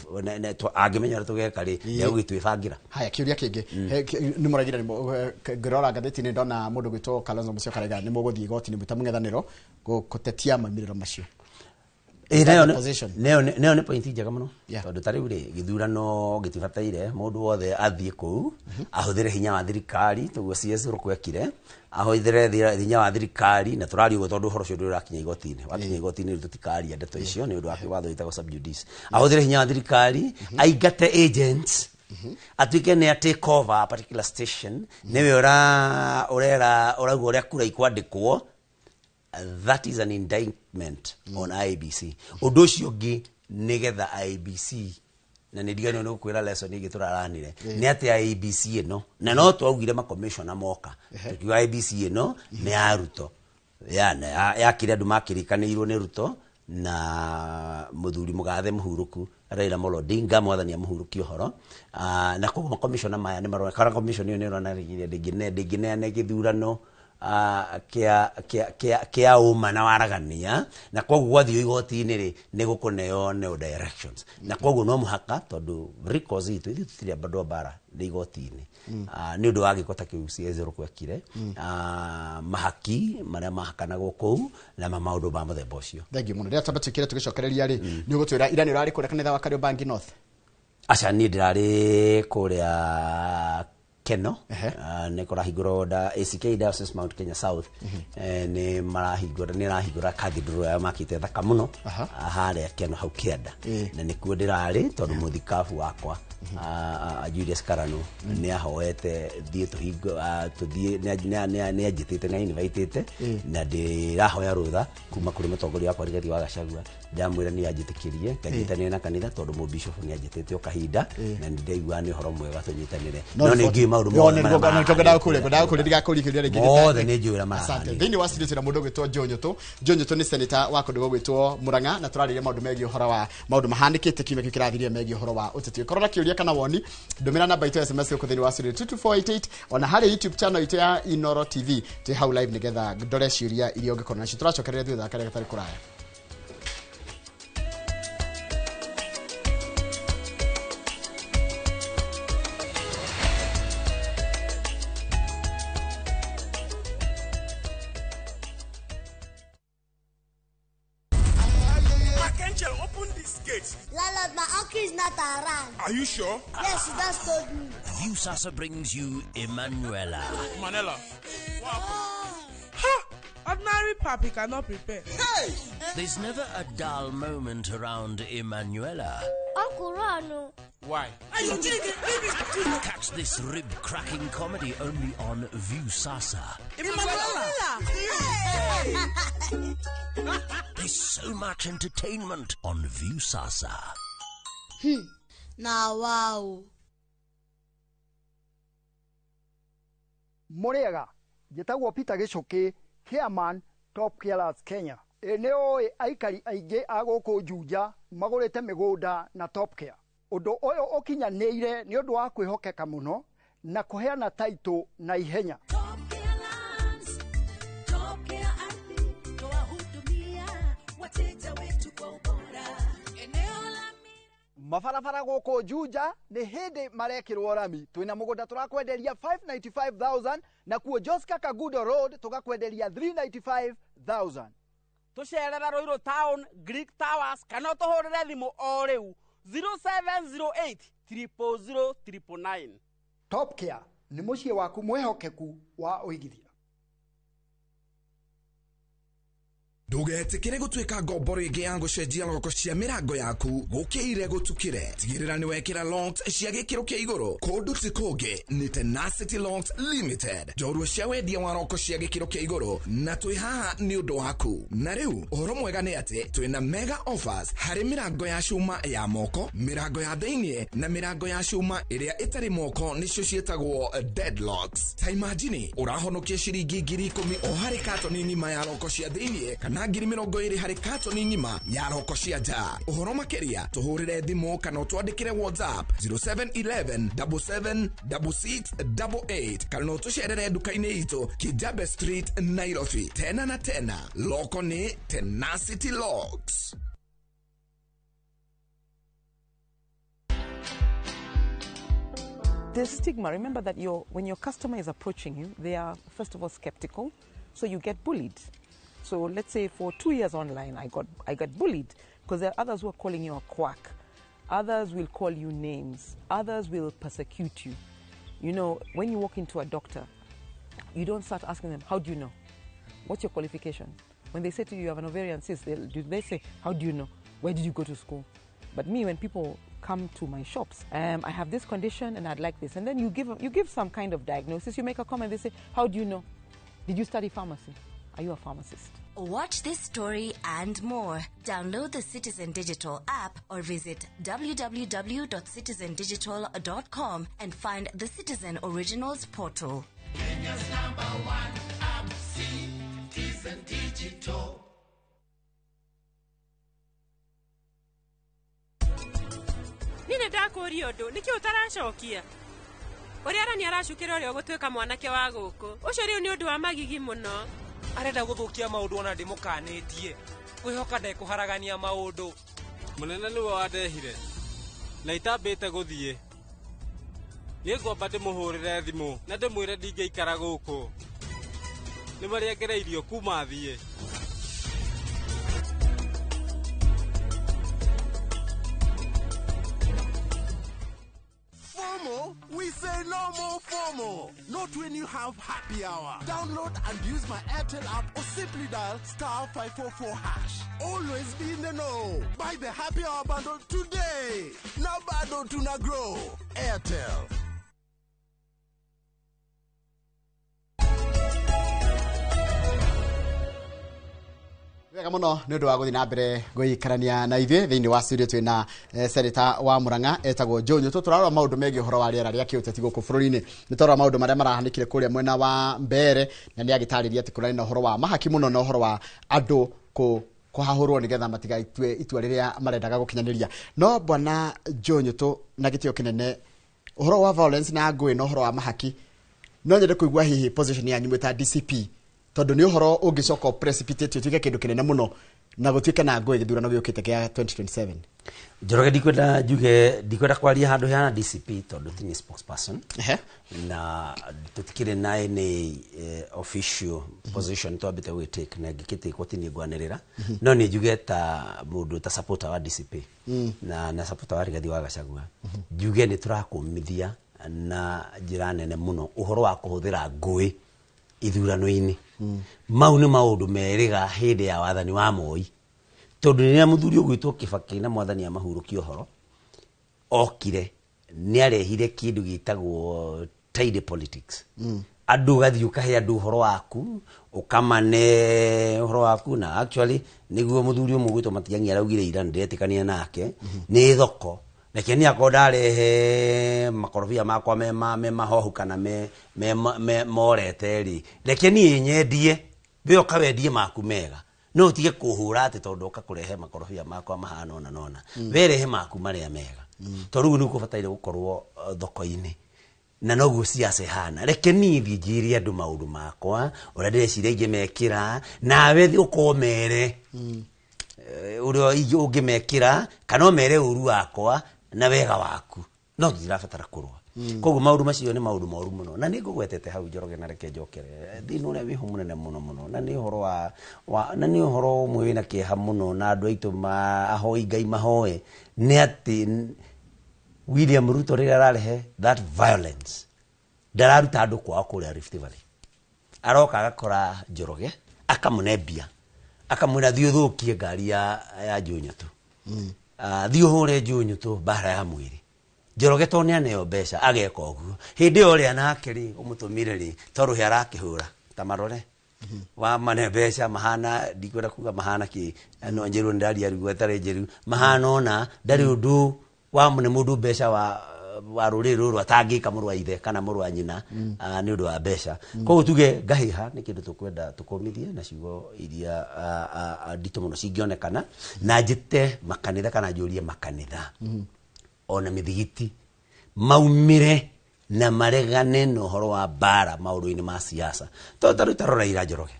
Speaker 4: angĩmenya ũrĩa tũgeka rĩ, nĩegũgĩtwĩbangĩra.
Speaker 3: Haya, kiuria kingi nĩ mũragira, ngĩrora ngathĩti-inĩ ndona mũndũ gwĩtwo Kalonzo Musyoka arauga nĩ mũgũthiĩ igoti-inĩ mwĩ ta mũng'ethanĩro gũtetia maumĩrĩro macio.
Speaker 4: Ĩ, nayo
Speaker 3: the position.
Speaker 4: Nayo nĩ point njega mũno, tondũ ta rĩu rĩ, gĩthurano gĩtibataire mũndũ wothe athiĩ kũu ahũthĩre hinya wa thirikari tũguo CS Ruku ekire, ahũthĩre hinya wa thirikari. Na tũraria ũguo tondũ ũhoro ũcio ndũrĩ ũrakinya igoti-inĩ. Wakinya igoti-inĩ rĩu tũtikaria ndeto icio nĩ ũndũ wa watho wĩtagwo sub judice. Ahũthĩre hinya wa thirikari aingate agents, atuĩke nĩ a take over a particular station, nĩwe ũra ũrera ũrauga ũrĩa kura ikwandĩkwo. That is an indictment on IEBC. Ũndũ ũcio ũngĩ, nĩgetha IEBC, na nĩ ndiganĩrwo nĩ gũkwĩra lesson ĩngĩ tũraranire, nĩ atĩ IEBC ĩno, na no twaugire makomishona moka tukiuga IEBC ĩno nĩ ya Ruto, ya kĩrĩa andũ makĩrĩkanĩirwo nĩ Ruto na mũthuri mũgathe mũhurũku Raila Amolo Odinga, mwathani amũhurũkie ũhoro. Na koguo makomishona maya nĩ marona kana commission ĩyo nĩ ĩronanirie ndĩngĩneane gĩthurano kĩa ũma na waragania, na koguo gwathiĩ igoti-inĩ rĩ, nĩ gũkũneo no directions, na koguo no mũhaka, tondũ recourse itũ ithuĩ tũtirĩ andũ a mbara, nĩ igoti-inĩ, nĩ ũndũ wa gĩko ta kĩu CS kwekire, mahaki marĩa mahakanagwo kũu na ma maũndũ ma mũthemba ũcio.
Speaker 3: Thank you mũno. Rĩrĩa twamba tuĩkire tũgĩcokereria rĩ, nĩ ũgũtwĩra ira nĩ ũrarĩ kũrĩa kanitha wa Kariobangi North?
Speaker 4: Aca, niĩ ndĩrarĩ kũrĩa Keno. Nĩ kũrahingũrwo da ACK Diocese Mount Kenya South. Nĩ marahingũra, nĩ ĩrahingũra cathedral yao makĩte thaka mũno, harĩa Keno hau kĩanda, na nĩkuo ndĩrarĩ tondũ mũthikabu wakwa Julius Karanu nĩ ahoete thiĩ tũhingo, tũthiĩ, nĩ anjĩtĩte, nĩ invitĩte, na ndĩrahoya rũtha kuma kũrĩ mũtongoria wakwa Rigathi wa Gachagua. Ndamwĩra nĩ anjĩtĩkĩrie nganyitanĩre na kanitha tondũ mũbishop nĩ anjĩtĩte o kahinda, na nĩ ndaigua nĩ ũhoro mwega tũnyitanĩre, no nĩ ngĩũĩ maũndũ mothe marĩa
Speaker 3: Ndagũkũria, ndigakũria kĩũria rĩngĩ.
Speaker 4: Mothe nĩ njũĩ ũrĩa
Speaker 3: Asante.
Speaker 4: marahanĩka.
Speaker 3: Thĩinĩ wa studio twĩna mũndũ ũgwĩtwo Joe Nyũtũ. Joe Nyũtũ nĩ senator wa kũndũ gũgwĩtwo Murang'a, na tũrarĩria maũndũ megiĩ ũhoro wa maũndũ mahanĩkĩte kiumia kĩu kĩrathirie megiĩ ũhoro wa ũteti. Ũkorwo na kĩũria kana woni, ndũmĩra namba itũ ya SMS gũkũ thĩinĩ wa studio 22488, ona harĩ YouTube channel itũ ya Inoro TV twĩ hau live, nĩgetha ndore ciũria iria ũngĩkorwo nacio. Tũracokereria thutha karĩa gatarĩ kũraya.
Speaker 5: Archangel, open this gate.
Speaker 6: Landlord, my uncle is not around.
Speaker 5: Are you sure?
Speaker 6: Yes, he just told me.
Speaker 7: Viusasa brings you Emanuela.
Speaker 5: Manela. What happened?
Speaker 8: Ha! Ordinary pap cannot prepare.
Speaker 7: There's never a dull moment around Emanuela.
Speaker 6: Uncle, run. Oh.
Speaker 5: Why?
Speaker 7: Catch this rib-cracking comedy only on Viusasa.
Speaker 8: Emanuela!
Speaker 7: There's so much entertainment on Viusasa.
Speaker 6: Now, wow.
Speaker 9: Mũrĩega, njĩtagwo Peter Gĩcũkĩ, chairman Top Carers Kenya. Ĩ nĩ ũĩ aikari aingĩ a gũkũ Juja magũrĩte mĩgũnda na Top Care. Ũndũ ũyũ ũkinyanĩire nĩ ũndũ wa kwĩhokeka mũno na kũheana taitũ na ihenya. Mabarabara gũkũ Juja nĩ hĩndĩ marekĩrwo rami. Twĩna mũgũnda tũrakwenderia 595,000, na kuo Joska Kagudo Road tũgakwenderia 395,000.
Speaker 8: Tũcerere Ruiru Town, Greek Towers, kana ũtũhũrĩre thimũ o rĩu 0708 000 999.
Speaker 9: Top Care nĩ mũciĩ waku mwĩhokeku wa ũigithia.
Speaker 10: Ndũgetĩkĩre gũtuĩka ngombo rĩngĩ ya gũcenjia loko cia mĩrango yaku gũkĩire gũtukĩre. Tigĩrĩra nĩ wekĩra locks cia gĩkĩro kĩa igũrũ. Kũndũ ti kũngĩ nĩ Tenacity Locks Limited, njorua cia wendia wa roko cia gĩkĩro kĩa igũrũ, na twĩ haha nĩ ũndũ waku. Na rĩu ũhoro mwega nĩ atĩ twĩna mega offers harĩ mĩrango ya cuma ya moko, mĩrango ya thĩinĩ na mĩrango ya cuma ĩrĩa ĩtarĩ moko, nĩcio ciĩtagwo deadlocks. Ta imagine ũrahonokia ciringi 10,000 o harĩ katoni ng'ima ya roko cia thĩinĩ kana 20,000 harĩ katoni ng'ima ya roko cia nja. Ũhoro makĩria tũhũrĩre thimũ kana ũtwandĩkĩre WhatsApp 0711 77 6688 kana ũtũcerere nduka-inĩ itũ Kijabe Street, Nairobi. Tena na tena, loko nĩ Tenacity Locks.
Speaker 1: The stigma, remember that when your customer is approaching you, they are first of all skeptical, so you get bullied. So let's say for 2 years online, I got bullied because there are others who are calling you a quack. Others will call you names. Others will persecute you. You know, when you walk into a doctor, you don't start asking them, how do you know? What's your qualification? When they say to you, you have an ovarian cyst, they say, how do you know? Where did you go to school? But me, when people come to my shops, I have this condition and I'd like this. And then you give some kind of diagnosis, you make a comment, they say, how do you know? Did you study pharmacy? Are you a pharmacist?
Speaker 11: Watch this story and more. Download the Citizen Digital app or visit www.citizendigital.com and find the Citizen Originals portal.
Speaker 12: Kenya's number one app, Citizen Digital.
Speaker 13: Nini ndakũria ũndũ nĩkĩ ũtaracokia ũrĩa arani aracukĩra ũrĩa ũgũtuĩka mwanake wa gũkũ ũcio rĩu nĩ ũndũ wa magigi mũno.
Speaker 14: Arenda gũthũkia maũndũ ona ndĩmũkanĩtie kwĩhoka ndekũharagania maũndũ.
Speaker 15: Mũnene nĩwe wandehire na itambĩte gũthiĩ. Niĩ ngwamba ndĩmũhũrĩre thimũ na ndĩmwĩre ndingĩikara gũkũ, nĩ marĩa ngereirio kuma thiĩ.
Speaker 12: We say no more FOMO. Not when you have happy hour. Download and use my Airtel app or simply dial *544#. Always be in the know. Buy the happy hour bundle today. Now bundle to na grow. Airtel.
Speaker 3: Wega muno ni undu wa guthi na mbere guikarania na ithuĩ thiini wa studio twina senator wa Murang'a etagwo Joe Nyutu. Turarora maundu megie uhoro wa riera ria kiuteti guku bururi-ini. Ni turarora maundu maria marahanikire kuria mwena wa Mbere, na ni agitariria ati kurari na uhoro wa mahaki muno na uhoro wa andu kuhahurwo nigetha matigaitue itua riria marendaga gukinyaniria. No bwana Joe Nyutu, na gitio kinene uhoro wa violence na ngui na uhoro wa mahaki, no nyende kuigua hihi position yanyu mwĩ ta DCP, tondu ni uhoro ungicoka precipitate utuike kindu kinene muno na gutuike na ngui githurano giukite kia 2027.
Speaker 4: Njoroge, ndikwenda njuge, ndikwenda kwaria handu hana DCP tondu ti ni spokesperson na tutikire naye ni official position twambite gwitake na ngikite ti ni ngwanirira, no ni njuge ta mundu ta supporter wa DCP na supporter wa Rigathi wa Gachagua, njuge ni turakumithia na njira nene muno uhoro wa kuhuthira ngui ithurano-inĩ. Mau nĩ maũndũ merĩga hĩndĩ ya wathani wa Moi, tondũ rĩrĩa mũthuri ũgwĩtwo Kibaki na mwathani amahurũkia ũhoro okire nĩ arehire kĩndũ gĩtagwo tidy politics. Andũ ũgathiĩ ũkahe andũ ũhoro waku, ũkamane ũhoro waku, na actually nĩguo mũthuri ũmwe ũgwĩtwo Matiang'i araugire ira ndĩretĩkania nake nĩ thoko. Reke ni akorwo ndarehe makorobia makwa me mahohu kana me morete rĩ, reke niĩ nyendie, we ũkawendie maku mega, no ũtige kũhũra atĩ tondũ ũka kũrehe makorobia makwa mahana ũna na ũna, we rehe maku marĩa mega, tondũ rĩu nĩ ũkũbataire gũkorwo thoko-inĩ. Na noguo siasa ihana. Reke niĩ thiĩ njĩre andũ maũndũ makwa ũrĩa ndĩreciria ingĩmekĩra, nawe thiĩ ũkomere ũrĩa ũngĩmekĩra, kana ũmere ũru wakwa na wega waku, no tutirabatara kurwa. Koguo maundu macio ni maundu moru muno, na ningugwetete hau Njoroge, na reke njokere thina uria wiho munene muno muno, na ni uhoro wa na ni uhoro umwe wina kieha muno, na andu aitu ahoi Ngai mahoe ni ati William Ruto riria ararehe that violence ndararuta andu kwao kuria Rift Valley, aroka agakora Njoroge akamune mbia Akamwĩra thiĩ ũthũkie ngari ya Njunyutu. Thiĩ ũhũre Njunyutu mbara ya mwĩrĩ. Njoroge to nĩaneo mbeca ageka ũguo. Hĩndĩ ĩyo ũrĩa nake rĩ ũmũtũmire rĩ to rũhĩa arakĩhũra ta marore. Wa mane mbeca mahana ndikwenda kuga mahana kĩ no njĩrwo nĩ ndaria ruo ĩtarĩ njĩru mahana ona ndarĩ ũndũ wa nĩ mũndũ mbeca wa rũrĩrĩ rũrũ atangĩka mũrũ wa ithe kana mũrũ wa nyina nĩ ũndũ wa mbeca. Koguo tuge ngahĩha nĩ kĩndũ tũkwenda tũkũmithie na ciugo iria nditũ mũno cingĩonekana na njĩte makanitha kana njũrie makanitha ona mĩthigiti maumire na maregane na ũhoro wa mbara maũndũ-inĩ ma siasa. Tondũ ta rĩu ta rora ira Njoroge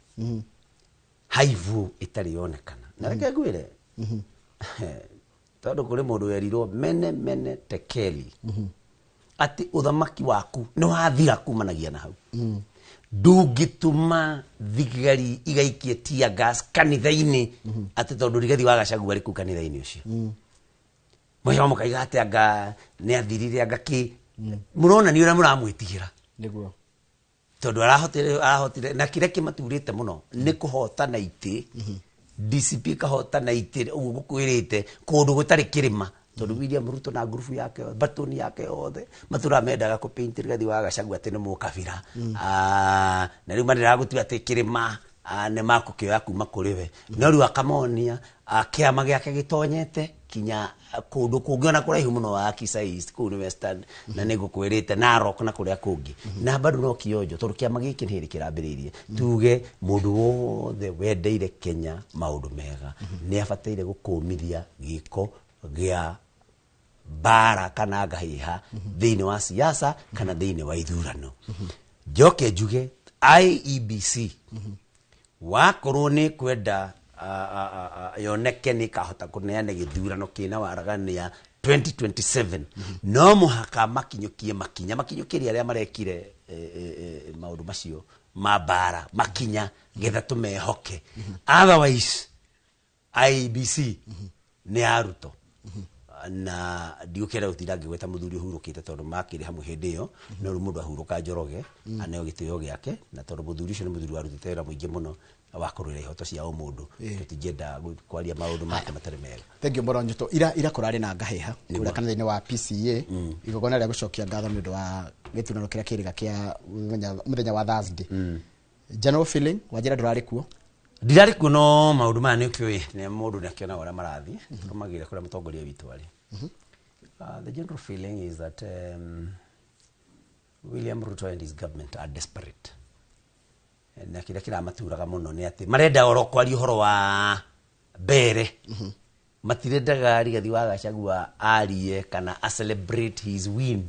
Speaker 4: haivu ĩtarĩ yonekana na reke ngwĩre tondũ kũrĩ mũndũ werirwo mene mene tekeli atĩ ũthamaki waku nĩ wathira kumanagia na hau. Ndũngĩtũma thigari igaikie tear gas kanitha-inĩ atĩ tondũ Rigathi wa Gachagua arĩ kũu kanitha-inĩ ũcio. Mũheo mũkaiga atĩ anga nĩ athirire anga kĩ mũrona nĩ ũrĩa mũramwĩtigĩra
Speaker 3: nĩguo
Speaker 4: tondũ arahotire na kĩrĩa kĩmaturĩte mũno nĩ kũhotana itĩ. DCP kahotana itĩ ũguo ngũkwĩrĩte kũndũ gũtarĩ kĩrĩma tondũ William Ruto na ngurubu yake batoni yake yothe matũraga mendaga kũpaint Rigathi wa Gachagua atĩ nĩ mũkabira. Na rĩu manĩraga atĩ kĩrĩma nĩ makũkĩoya kuma kũrĩ we no rĩu akamonia kĩama gĩake gĩtonyete kinya kũndũ kũngĩ ona kũraihu mũno wa Kisa East kũu nĩ Western na nĩ ngũkwĩrĩte Narok na kũrĩa kũngĩ na bado no kĩonjo tondũ kĩama gĩkĩ nĩ hĩndĩ kĩrambĩrĩirie. Tuge mũndũ wothe wendeire Kenya maũndũ mega nĩ abataire gũkũmithia gĩko gĩa mbara kana ngahĩha thĩinĩ wa siasa kana thĩinĩ wa ithurano. Njoke njuge IEBC wakorwo nĩ kwenda yoneke nĩ kahota kũneana gĩthurano kĩna waragania 2027 no mũhaka makinyũkie makinya makinyũkĩrie arĩa marekire maũndũ macio ma mbara makinya getha tũmehoke. Otherwise IEBC nĩ ya Ruto na ndiũkĩra gũtinda ngĩgweta mũthuri ũhurũkĩte tondũ makĩrĩ hamwe hĩndĩ ĩyo no rĩu mũndũ ahurũka Njoroge aneo gĩtĩo gĩake na tondũ mũthuri ũcio nĩ mũthuri warutĩte wĩra mũingĩ mũno wa kũrũĩra ihoto cia ũmũndũ tũtingĩenda kwaria maũndũ make matarĩ mega.
Speaker 3: Thank you mũno Njuto. Ira kũrarĩ na ngahĩha kũrĩa kanitha-inĩ wa PCA igongona rĩa gũcokia ngatho nĩ ũndũ wa gĩthurano kĩrĩa kĩrĩga kĩa mũthenya wa Thursday. General feeling wanjĩra ndũrarĩ kuo?
Speaker 4: Ndirarĩ kuo no maũndũ maya nĩ ũkĩũĩ nĩ mũndũ nĩ akĩonaga ũrĩa marathiĩ tũrũmagĩrĩra kũrĩa mũtongoria witũ arĩ. The general feeling is that William Ruto and his government are desperate. Na kĩrĩa kĩramaturaga mũno nĩ atĩ marenda oro kwaria ũhoro wa mbere. Matirendaga Rigathi wa Gachagua arie kana a celebrate his win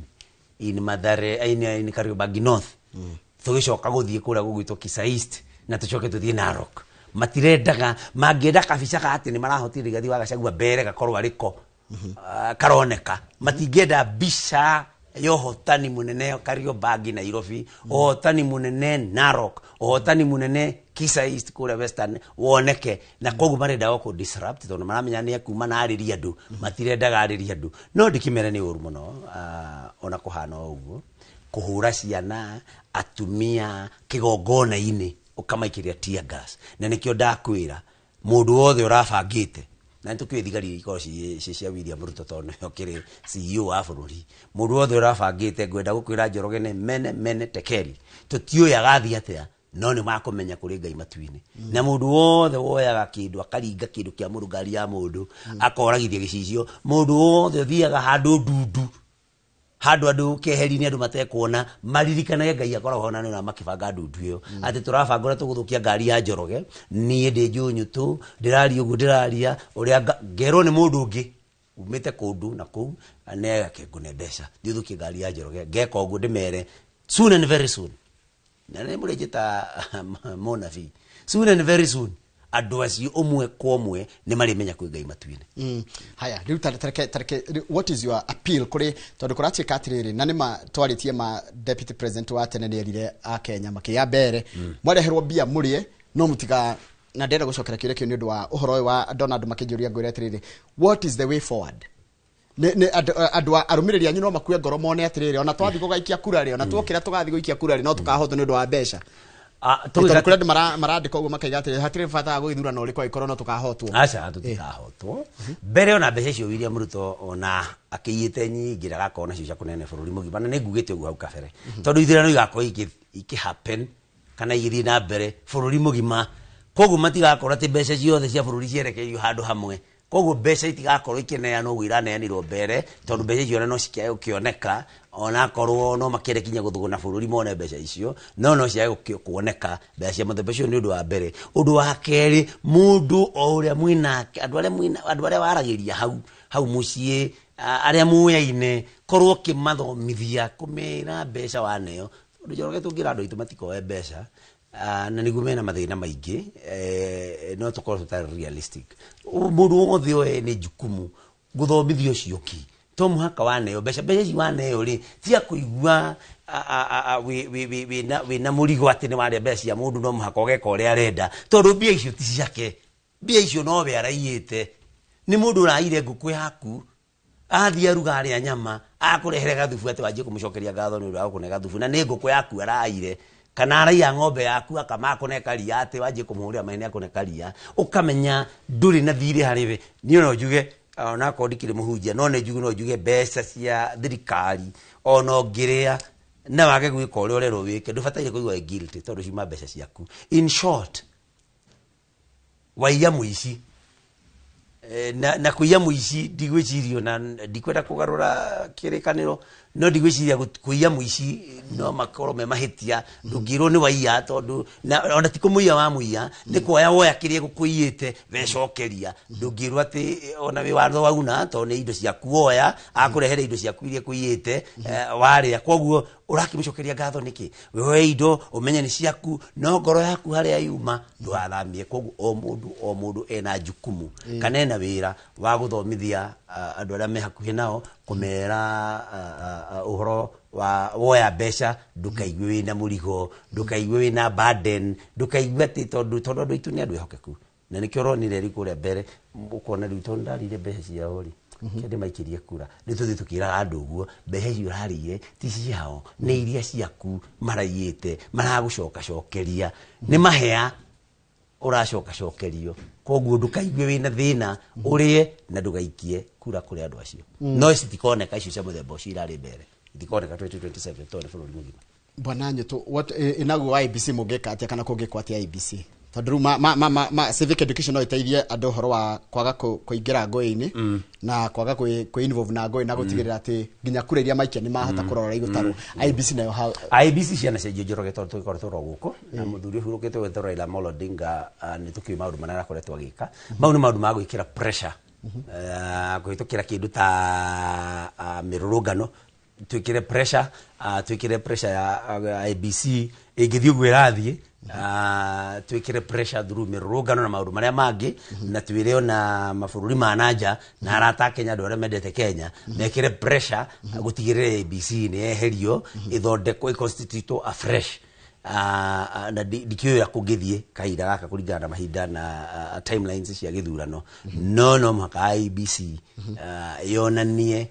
Speaker 4: in Mathare in Kariobangi North. Tũgĩcoka gũthiĩ kũrĩa gũgwĩtwo Kisa East na tũcoke tũthiĩ Narok. Matirendaga mangĩenda kabica ka atĩ nĩ marahotire Rigathi wa Gachagua mbere gakorwo arĩko karoneka. Matingĩenda mbica ya ũhotani mũnene Kariobangi Nairobi, ũhotani mũnene Narok, ũhotani mũnene Kisa East kũrĩa Western woneke na koguo marenda o kũ disrupt tondũ maramenya nĩ akuma na arĩria andũ matirendaga arĩria andũ no ndikĩmere nĩ ũru mũno ona kũhana o ũguo kũhũra ciana atumia kĩgongona-inĩ ũkamaikĩria tear gas na nĩkĩo ndakwĩra mũndũ wothe ũrabangĩte na nĩ tũkĩũĩ thigari ikorwo ciĩ cia William Ruto tondũ nĩwe ũkĩrĩ CEO wa bũrũri mũndũ wothe ũrabangĩte ngwenda gũkwĩra Njoroge nĩ mene mene tekeri tũtiũĩ agathiĩ atĩa no nĩ makũmenya kũrĩ Ngai matu-inĩ na mũndũ wothe woyaga kĩndũ akaringa kĩndũ kĩa mũndũ ngari ya mũndũ akoragithia gĩcicio mũndũ wothe ũthiaga handũ ndundu handũ andũ keheri-inĩ andũ matekuona maririkanage Ngai akoragwo ho na nĩ makĩbanga ndundu ĩyo atĩ tũrabanga ũrĩa tũgũthũkia ngari ya Njoroge niĩ ndĩ Njunyutu ndĩraria ũguo ndĩraria ũrĩa ngerwo nĩ mũndũ ũngĩ umĩte kũndũ na kũu nĩ ngũne mbeca thiĩ ũthũkie ngari ya Njoroge ngeka ũguo ndĩmere soon and very soon na nĩ mũrĩnjĩta mũnabii soon and very soon andũ acio ũmwe kwa ũmwe nĩ marĩmenya kwĩ Ngai matu-inĩ.
Speaker 3: Haya rĩu tareke what is your appeal kũrĩ tondũ kũratuĩka atĩrĩrĩ na nĩma twarĩtie ma deputy president wa tene nĩ erire a Kenya makĩya mbere mwareherwo mbia mũrĩe no mũtiga na ndĩrenda gũcokera kĩũria kĩu nĩ ũndũ wa ũhoro ũyũ wa Donald makĩnjũria ngwĩre atĩrĩrĩ what is the way forward nĩ andũ arũmĩrĩri anyu no makue ngoro mone atĩrĩrĩ ona twathiĩ gũgaikia kura rĩ ona tuokĩra tũgathiĩ gũikia kura rĩ no tũkahotwo nĩ ũndũ wa mbeca. Tondũ kũrĩ andũ marandĩka ũguo makaiga atĩrĩ hatirĩ bata wa gũgĩthurana ũrĩkũ angĩkorwo no tũkahotwo.
Speaker 4: Aca, tũtikahotwo. Mbere ona mbeca icio William Ruto ona akĩiyĩte nyingĩ ndagakorwo nacio cia kũneana bũrũri mũgima, na nĩ ngugĩte ũguo hau kabere, tondũ ithurano igakorwo ikĩ happen kana igĩthiĩ na mbere bũrũri mũgima, koguo matigakorwo atĩ mbeca ciothe cia bũrũri cierekeirio handũ hamwe. Koguo mbeca itigakorwo ikĩneanwo ũguo iraneanirwo mbere, tondũ mbeca icio ona no cikĩage gũkĩoneka, onakorwo no makĩende kinya gũthũgũna bũrũri mone mbeca icio, no ciage kuoneka mbeca cia mũthemba ũcio. Nĩ ũndũ wa mbere. Ũndũ wa kerĩ, mũndũ o ũrĩa mwĩnake, andũ arĩa mwĩna, andũ arĩa waragĩria hau hau mũciĩ, arĩa muoyaine, korwo ũkĩmathomithia kũmera mbeca waneo, tondũ Njoroge tũngĩra andũ aitũ matikoe mbeca, na nĩguo mena mathĩna maingĩ, no tũkorwo tũtarĩ realistic. Mũndũ wothe oe nĩ jukumu gũthomithio ũcio ki, to mũhaka waneo mbeca. Mbeca ici waneo rĩ, tiga kũigua wĩna mũrigo atĩ nĩ warĩa mbeca cia mũndũ, no mũhaka ũgeka ũrĩa arenda, tondũ mbia icio ti ciake. Mbia icio nowe araiyĩte. Nĩ mũndũ ũraire ngũkũ yaku, athiĩ aruga arĩa nyama, akũrehere gathubu, atĩ wanjie kũmũcokeria ngatho nĩ ũndũ wa gũkũne gathubu, na nĩ ngũkũ yaku araire, kana araiya ng'ombe yaku akama akũne karia, atĩ wanjie kũmũhũrĩra mahene akũne karia, ũkamenya ndũrĩ na thirĩ harĩ we. Niĩ no njuge, onakorwo ndikĩrĩ mũhunjia, no nĩ njuge, no njuge mbeca cia thirikari ona ũngĩrĩa na wage gwĩka ũrĩa ũrerwo wĩke, ndũbataire kũigua wĩ guilty, tondũ ciuma mbeca ciaku. In short, waiya mũici, na kũiya mũici ndigwĩciria, na ndikwenda kũgarũra kĩrĩkanĩro, no ndigwĩciria kũiya mũici no makorwo me mahĩtia. Ndũngĩrwo nĩ waiya, tondũ ona ti kũmũiya wa mũiya, nĩ kuoya woya kĩrĩa gũkũiyĩte wecokeria. Ndũngĩrwo atĩ ona wĩ watho wauna, tondũ nĩ indo ciaku woya, akũrehere indo ciaku iria kũiyĩte, warĩa, koguo ũrakĩmũcokeria ngatho nĩkĩ? Woe indo ũmenye nĩ ciaku, no ngoro yaku harĩa yuma ndũgathamie. Koguo o mũndũ o mũndũ ena jukumu kana ena wĩra wa gũthomithia andũ arĩa me hakuhĩ nao, kũmera ũhoro wa woya mbeca ndũkaigue wĩna mũrigo, ndũkaigue wĩna burden, ndũkaigue atĩ tondũ andũ aitũ nĩ andũ ehokeku, na nĩkĩo ũronire rĩu kũrĩa mbere ũkona rĩu tondũ ndarĩire mbeca ciao rĩ, kĩndĩ maikĩrie kura, rĩu tũthiĩ tũkĩraga andũ ũguo mbeca icio ũrarĩire ti ciao, nĩ iria ciaku maraiyĩte, maragũcokacokeria, nĩ mahea ũracokacokerio. Koguo ndũkaigue wĩna thĩna, ũrĩe na ndũgaikie kura kũrĩ andũ acio. No citikoneka icio cia mũthemba ũcio irarĩ mbere, itikoneka 2027, tondũ nĩ bũrũri mũgima.
Speaker 3: Bwana Nyutu, what inaguo IEBC mũngĩka atĩa kana kũngĩkwo atĩa IEBC? Tondũ rĩu ma civic education no ĩteithie andũ ũhoro wa kwaga kũingĩra ngũĩ-inĩ na kwaga kwĩ involve na ngũĩ, na gũtigĩrĩra atĩ nginya kura iria maikia nĩ mahota kũrora igũtarwo. IEBC nayo hau?
Speaker 4: IEBC ciana cia Njoroge, tondũ tũgĩkoretwo ro gũkũ na mũthuri ũhurũkĩte wetwo Raila Amolo Odinga, nĩ tũkĩũĩ maũndũ marĩa arakoretwo agĩka. Mau nĩ maũndũ ma gwĩkĩra pressure, kũhĩtũkĩra kĩndũ ta mĩrũrũngano, twĩkĩre pressure, twĩkĩre pressure ya IEBC ĩngĩthiĩ ũguo ĩrathiĩ, twĩkĩre pressure through mĩrũrũngano na maũndũ marĩa mangĩ, na twĩre ona mabũrũri ma nanja na arata a Kenya, andũ arĩa mendete Kenya, mekĩre pressure gũtigĩrĩra IEBC nĩ yeherio, ĩthondekwo, ĩconstitutwo afresh. Na ndikĩũĩ ũrĩa kũngĩthiĩ kahinda gaka kũringana na mahinda na timelines cia gĩthurano, no mũhaka IEBC yonanie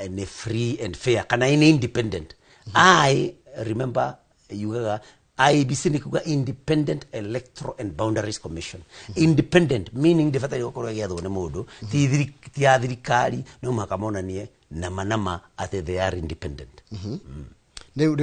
Speaker 4: nĩ free and fair kana nĩ independent. I remember yugaga IEBC nĩ kuga Independent Electoral and Boundaries Commission. Independent meaning ndĩbataire gũkorwo ĩgĩathwo nĩ mũndũ, ti ya thirikari. No mũhaka monanie nama nama atĩ they are independent.
Speaker 3: Rĩu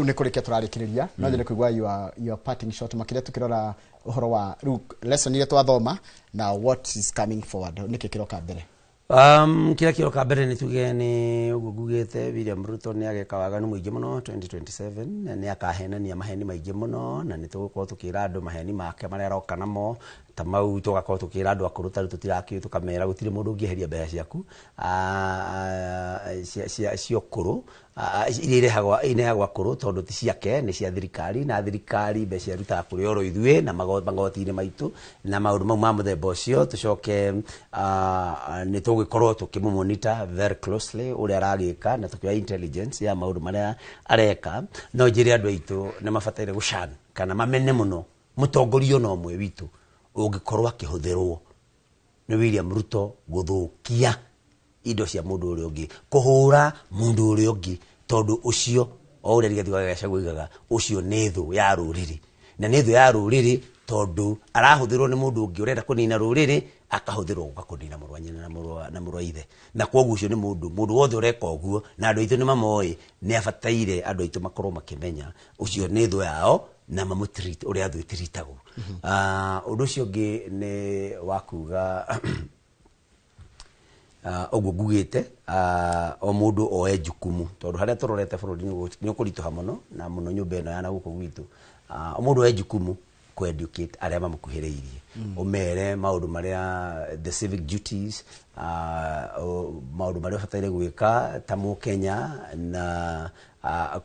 Speaker 3: nĩ kũrĩkia tũrarĩkĩrĩria, no nyende kũigua your parting shot, makĩria tũkĩrora ũhoro wa rĩu lesson iria twathoma na what is coming forward, nĩkĩ kĩroka mbere?
Speaker 4: Kĩrĩa kĩroka mbere nĩ tuge nĩ ũguo ngugĩte, William Ruto nĩ ageka waganu mũingĩ mũno 2027, na nĩ akahenania maheni maingĩ mũno, na nĩ tũgũkorwo tũkĩra andũ maheni make marĩa aroka namo ta mau. Tũgakorwo tũkĩra andũ akũrũ ta rĩu tũtirakĩũĩ, tũkamera gũtirĩ mũndũ ũngĩeheria mbeca ciaku cia ũkũrũ, iria irehagwo ineagwo akũrũ, tondũ ti ciake, nĩ cia thirikari, na thirikari mbeca ĩrutaga kũrĩ oro ithuĩ na magoti-inĩ maitũ na maũndũ mau ma mũthemba ũcio. Tũcoke nĩ tũgũgĩkorwo tũkĩmũ very closely ũrĩa aragĩka, na tũkĩoya intelligence ya maũndũ marĩa areka. No njĩre andũ aitũ nĩ mabataire gũcan kana mamene mũno mũtongoria ona ũmwe witũ ũngĩkorwo akĩhũthĩrwo nĩ William Ruto gũthũkia indo cia mũndũ ũrĩa ũngĩ, kũhũra mũndũ ũrĩa ũngĩ, tondũ ũcio O ũrĩa Rigathi wa Gachagua oigaga, ũcio nĩ thũ ya rũrĩrĩ, na nĩ thũ ya rũrĩrĩ tondũ arahũthĩrwo nĩ mũndũ ũngĩ ũrenda kũnina rũrĩrĩ, akahũthĩrwo gũka kũnina mũrũ wa nyina na mũrũ wa ithe. Na kwoguo ũcio nĩ mũndũ wothe ũreka ũguo, na andũ aitũ nĩ mamoĩ, nĩ abataire andũ aitũ makorwo makĩmenya ũcio nĩ thũ yao na mamũtreat ũrĩa thũ ĩtiritagwo. Ũndũ ũcio ũngĩ nĩ wa kuga ũguo ngugĩte, o mũndũ oe jukumu, tondũ harĩa tũrorete bũrũri nĩ ũkũritũha mũno, na mũno nyũmba ĩno ya na gũkũ gwitũ. O mũndũ oe jukumu kũ educate arĩa mamũkuhĩrĩirie, ũmere maũndũ marĩa the civic duties, maũndũ marĩa ũbataire gwĩka ta mũkenya, na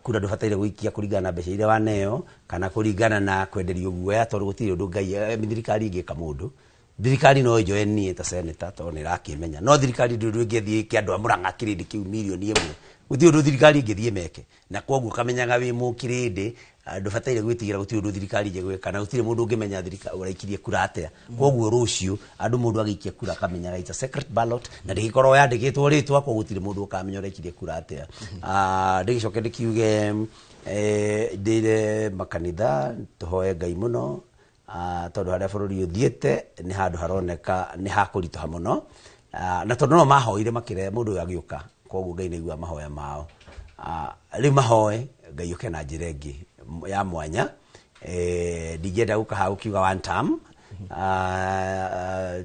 Speaker 4: kura ndũbataire gũikia kũringana na mbeca iria waneo kana kũringana na kwenderio guoya, tondũ gũtirĩ ũndũ Ngai thirikari ĩngĩka mũndũ. Thirikari no ĩnjoe niĩ ta senator tondũ nĩ ĩrakĩmenya, no thirikari ndũrĩ ũndũ ĩngĩthiĩ ĩke andũ a Murang'a kĩrĩndĩ kĩu mirioni 1, gũtirĩ ũndũ thirikari ĩngĩthiĩ meke. Na kwoguo kamenyaga wĩ mũkĩrĩndĩ, ndũbataire gwĩtigĩra, gũtirĩ ũndũ thirikari ĩngĩgwĩka, na gũtirĩ mũndũ ũngĩmenya thirikari ũraikirie kura atĩa. Kwoguo rũciũ andũ mũndũ agĩikia kura akamenyaga it's a secret ballot, na ndĩgĩkorwo yandĩkĩtwo rĩtwa, kwoguo gũtirĩ mũndũ ũkamenya ũraikirie kura atĩa. Ndĩgĩcoke ndĩkiuge, ndĩre makanitha tũhoe Ngai mũno, tondũ harĩa bũrũri ũthiĩte nĩ handũ haroneka nĩ hakũritũha mũno, na tondũ no mahoire makĩre mũndũ ũyũ agĩũka, kwoguo Ngai nĩ aiguaga mahoya mao. Rĩu mahoe Ngai ũke na njĩra ĩngĩ ya mwanya. Ndingĩenda gũka haha gũkiuga one term,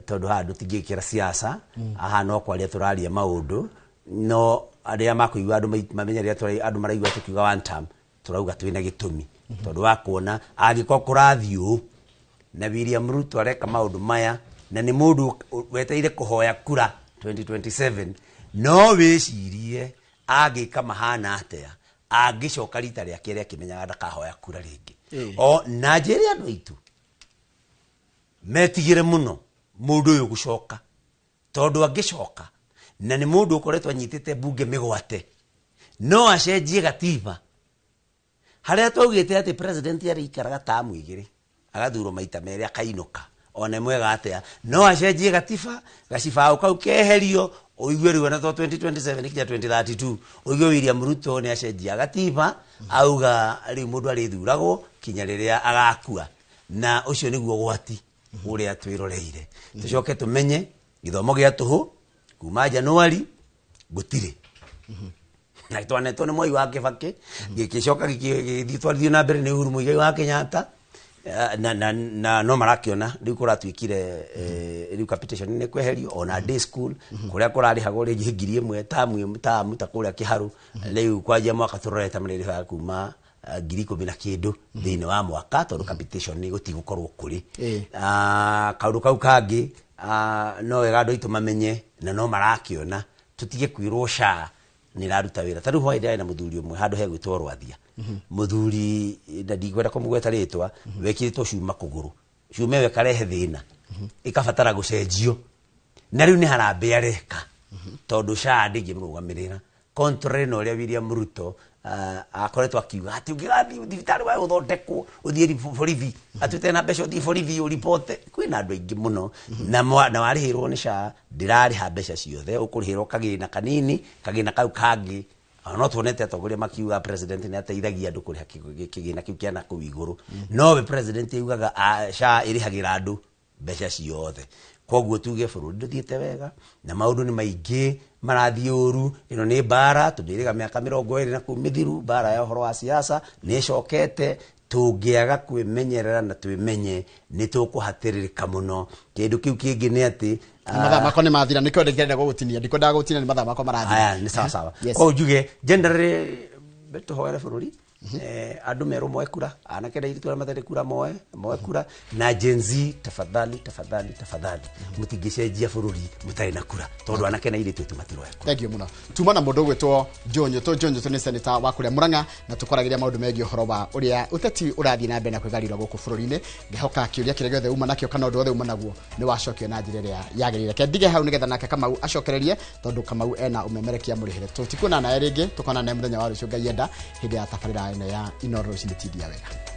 Speaker 4: tondũ haha ndũtingĩkĩra siasa, haha no kwaria tũraria maũndũ, no arĩa makũigua andũ mamenye rĩrĩa andũ maraigua tũkiuga one term, tũrauga twĩna gĩtũmi, tondũ wa kuona angĩkorwo kũrathiĩ ũũ na William Ruto areka maũndũ maya, na nĩ mũndũ wetereire kũhoya kura 2027, no wĩcirie angĩka mahana atĩa angĩcoka rita rĩa kerĩ akĩmenyaga ndakahoya kura rĩngĩ. O na njĩre andũ aitũ metigĩre mũno mũndũ ũyũ gũcoka, tondũ angĩcoka na nĩ mũndũ ũkoretwo anyitĩte mbunge mĩgwate, no acenjie gatiba harĩa twaugĩte atĩ president arĩikaraga tamu 2 agathurwo maita 2 akainũka, ona mwega atĩa, no acenjie gatiba, gacibaũ kau keherio, ũigue rĩu ona to 2027 kinya 2032 ũigue William Ruto nĩ acenjia gatiba, auga rĩu mũndũ arĩthuragwo kinya rĩrĩa agakua. Na ũcio nĩguo ũgwati ũrĩa twĩroreire. Tũcoke tũmenye gĩthomo gĩa tũhũ kuma Januari gũtirĩ, na twanetwo nĩ Mwai wa Kĩbakĩ, gĩgĩcoka gĩgĩthiĩ twarithio na mbere nĩ Uhuru Muigai wa Kenyatta, na no marakĩona rĩu kũratuĩkire, rĩu capitation nĩ kweherio, ona day school kũrĩa kũrarĩhagwo rĩngĩ 1000 tamu ta kũrĩa Kĩharũ, rĩu kwanjia mwaka tũrorete marĩrĩhaga kuma 10,000 na kĩndũ thĩinĩ wa mwaka, tondũ capitation nĩ gũtigũkorwo kũrĩ. Kaũndũ kau kangĩ, no wega andũ aitũ mamenye, na no marakĩona tũtige kwĩrwo SHA nĩ ĩraruta wĩra. Ta rĩu hwaĩ ndĩrarĩ na mũthuri ũmwe handũ hegwĩtwo Rwathia, mũthuri na ndikwenda kũmũgweta rĩtwa, wekĩrĩtwo cuma kũgũrũ, cuma ĩyo ĩkarehe thĩna, ĩkabatara gũcenjio, na rĩu nĩ harambee areka, tondũ SHA ndĩngĩmũrũgamĩrĩra, contrary na ũrĩa William Ruto akoretwo akiuga atĩ ũngĩgathiĩ thibitarĩ wa gũthondekwo ũthiĩ borithi, atĩ ũtarĩ na mbeca ũthiĩ borithi ũripote. Kwĩna andũ aingĩ mũno, na warĩhĩrwo nĩ SHA ndĩrarĩha mbeca ciothe, ũkũrĩhĩrwo kagĩna kanini, kagĩna kau kangĩ. No tuonete atongoria makiuga president nĩ ateithagia andũ kũrĩha kĩgĩna kĩu kĩa na kũu igũrũ, nowe president augaga SHA ĩrĩhagĩra andũ mbeca ciothe. Kwoguo tuge bũrũri ndũthiĩte wega, na maũndũ nĩ maingĩ marathiĩ ũru. Ĩno nĩ mbara tũndĩrĩga mĩaka 20 na kũu mĩthiru, mbara ya ũhoro wa siasa nĩ ĩcokete. Tũngĩaga kwĩmenyerera na twĩmenye nĩ tũkũhatĩrĩrĩka mũno. Kĩndũ kĩu kĩngĩ nĩ atĩ
Speaker 3: mathaa makwa nĩ mathira, nĩkĩo ndĩrenda gũgũtinia, ndikwendaga gũtinia, nĩ mathaa makwa marathira.
Speaker 4: Aya, nĩ sawa sawa. Koguo njuge generally tũhoere bũrũri, andũ merwo moe kura, anake na airĩtu arĩa matarĩ kura moe kura, na Gen Z tafadhali tafadhali tafadhali mũtingĩcenjia bũrũri mũtarĩ na kura, tondũ anake na airĩtu aitũ matiroya kura.
Speaker 3: Thank you mũno. Tuma na mũndũ ũgwĩtwo John Nyũtũ nĩ senator wa kũrĩa Murang'a, na tũkwaragĩria maũndũ megiĩ ũhoro wa ũrĩa ũteti ũrathiĩ na mbere na kwĩgarũra gũkũ bũrũri-inĩ. Ngĩhoka kĩũria kĩrĩa gĩothe uma nakĩo kana ũndũ wothe uma naguo nĩ wacokio na njĩra ĩrĩa yagĩrĩire. Reke ndige hau nĩgetha nake Kamau acokererie, tondũ Kamau ena ũmemerekia mũrĩhĩre. Tũtikuonana naye rĩngĩ, tũkonana naye mũthenya wa rũciũ Ngai enda, hĩndĩ ya tabarĩra ĩno ya Inooro rũcinĩ. Tindia wega.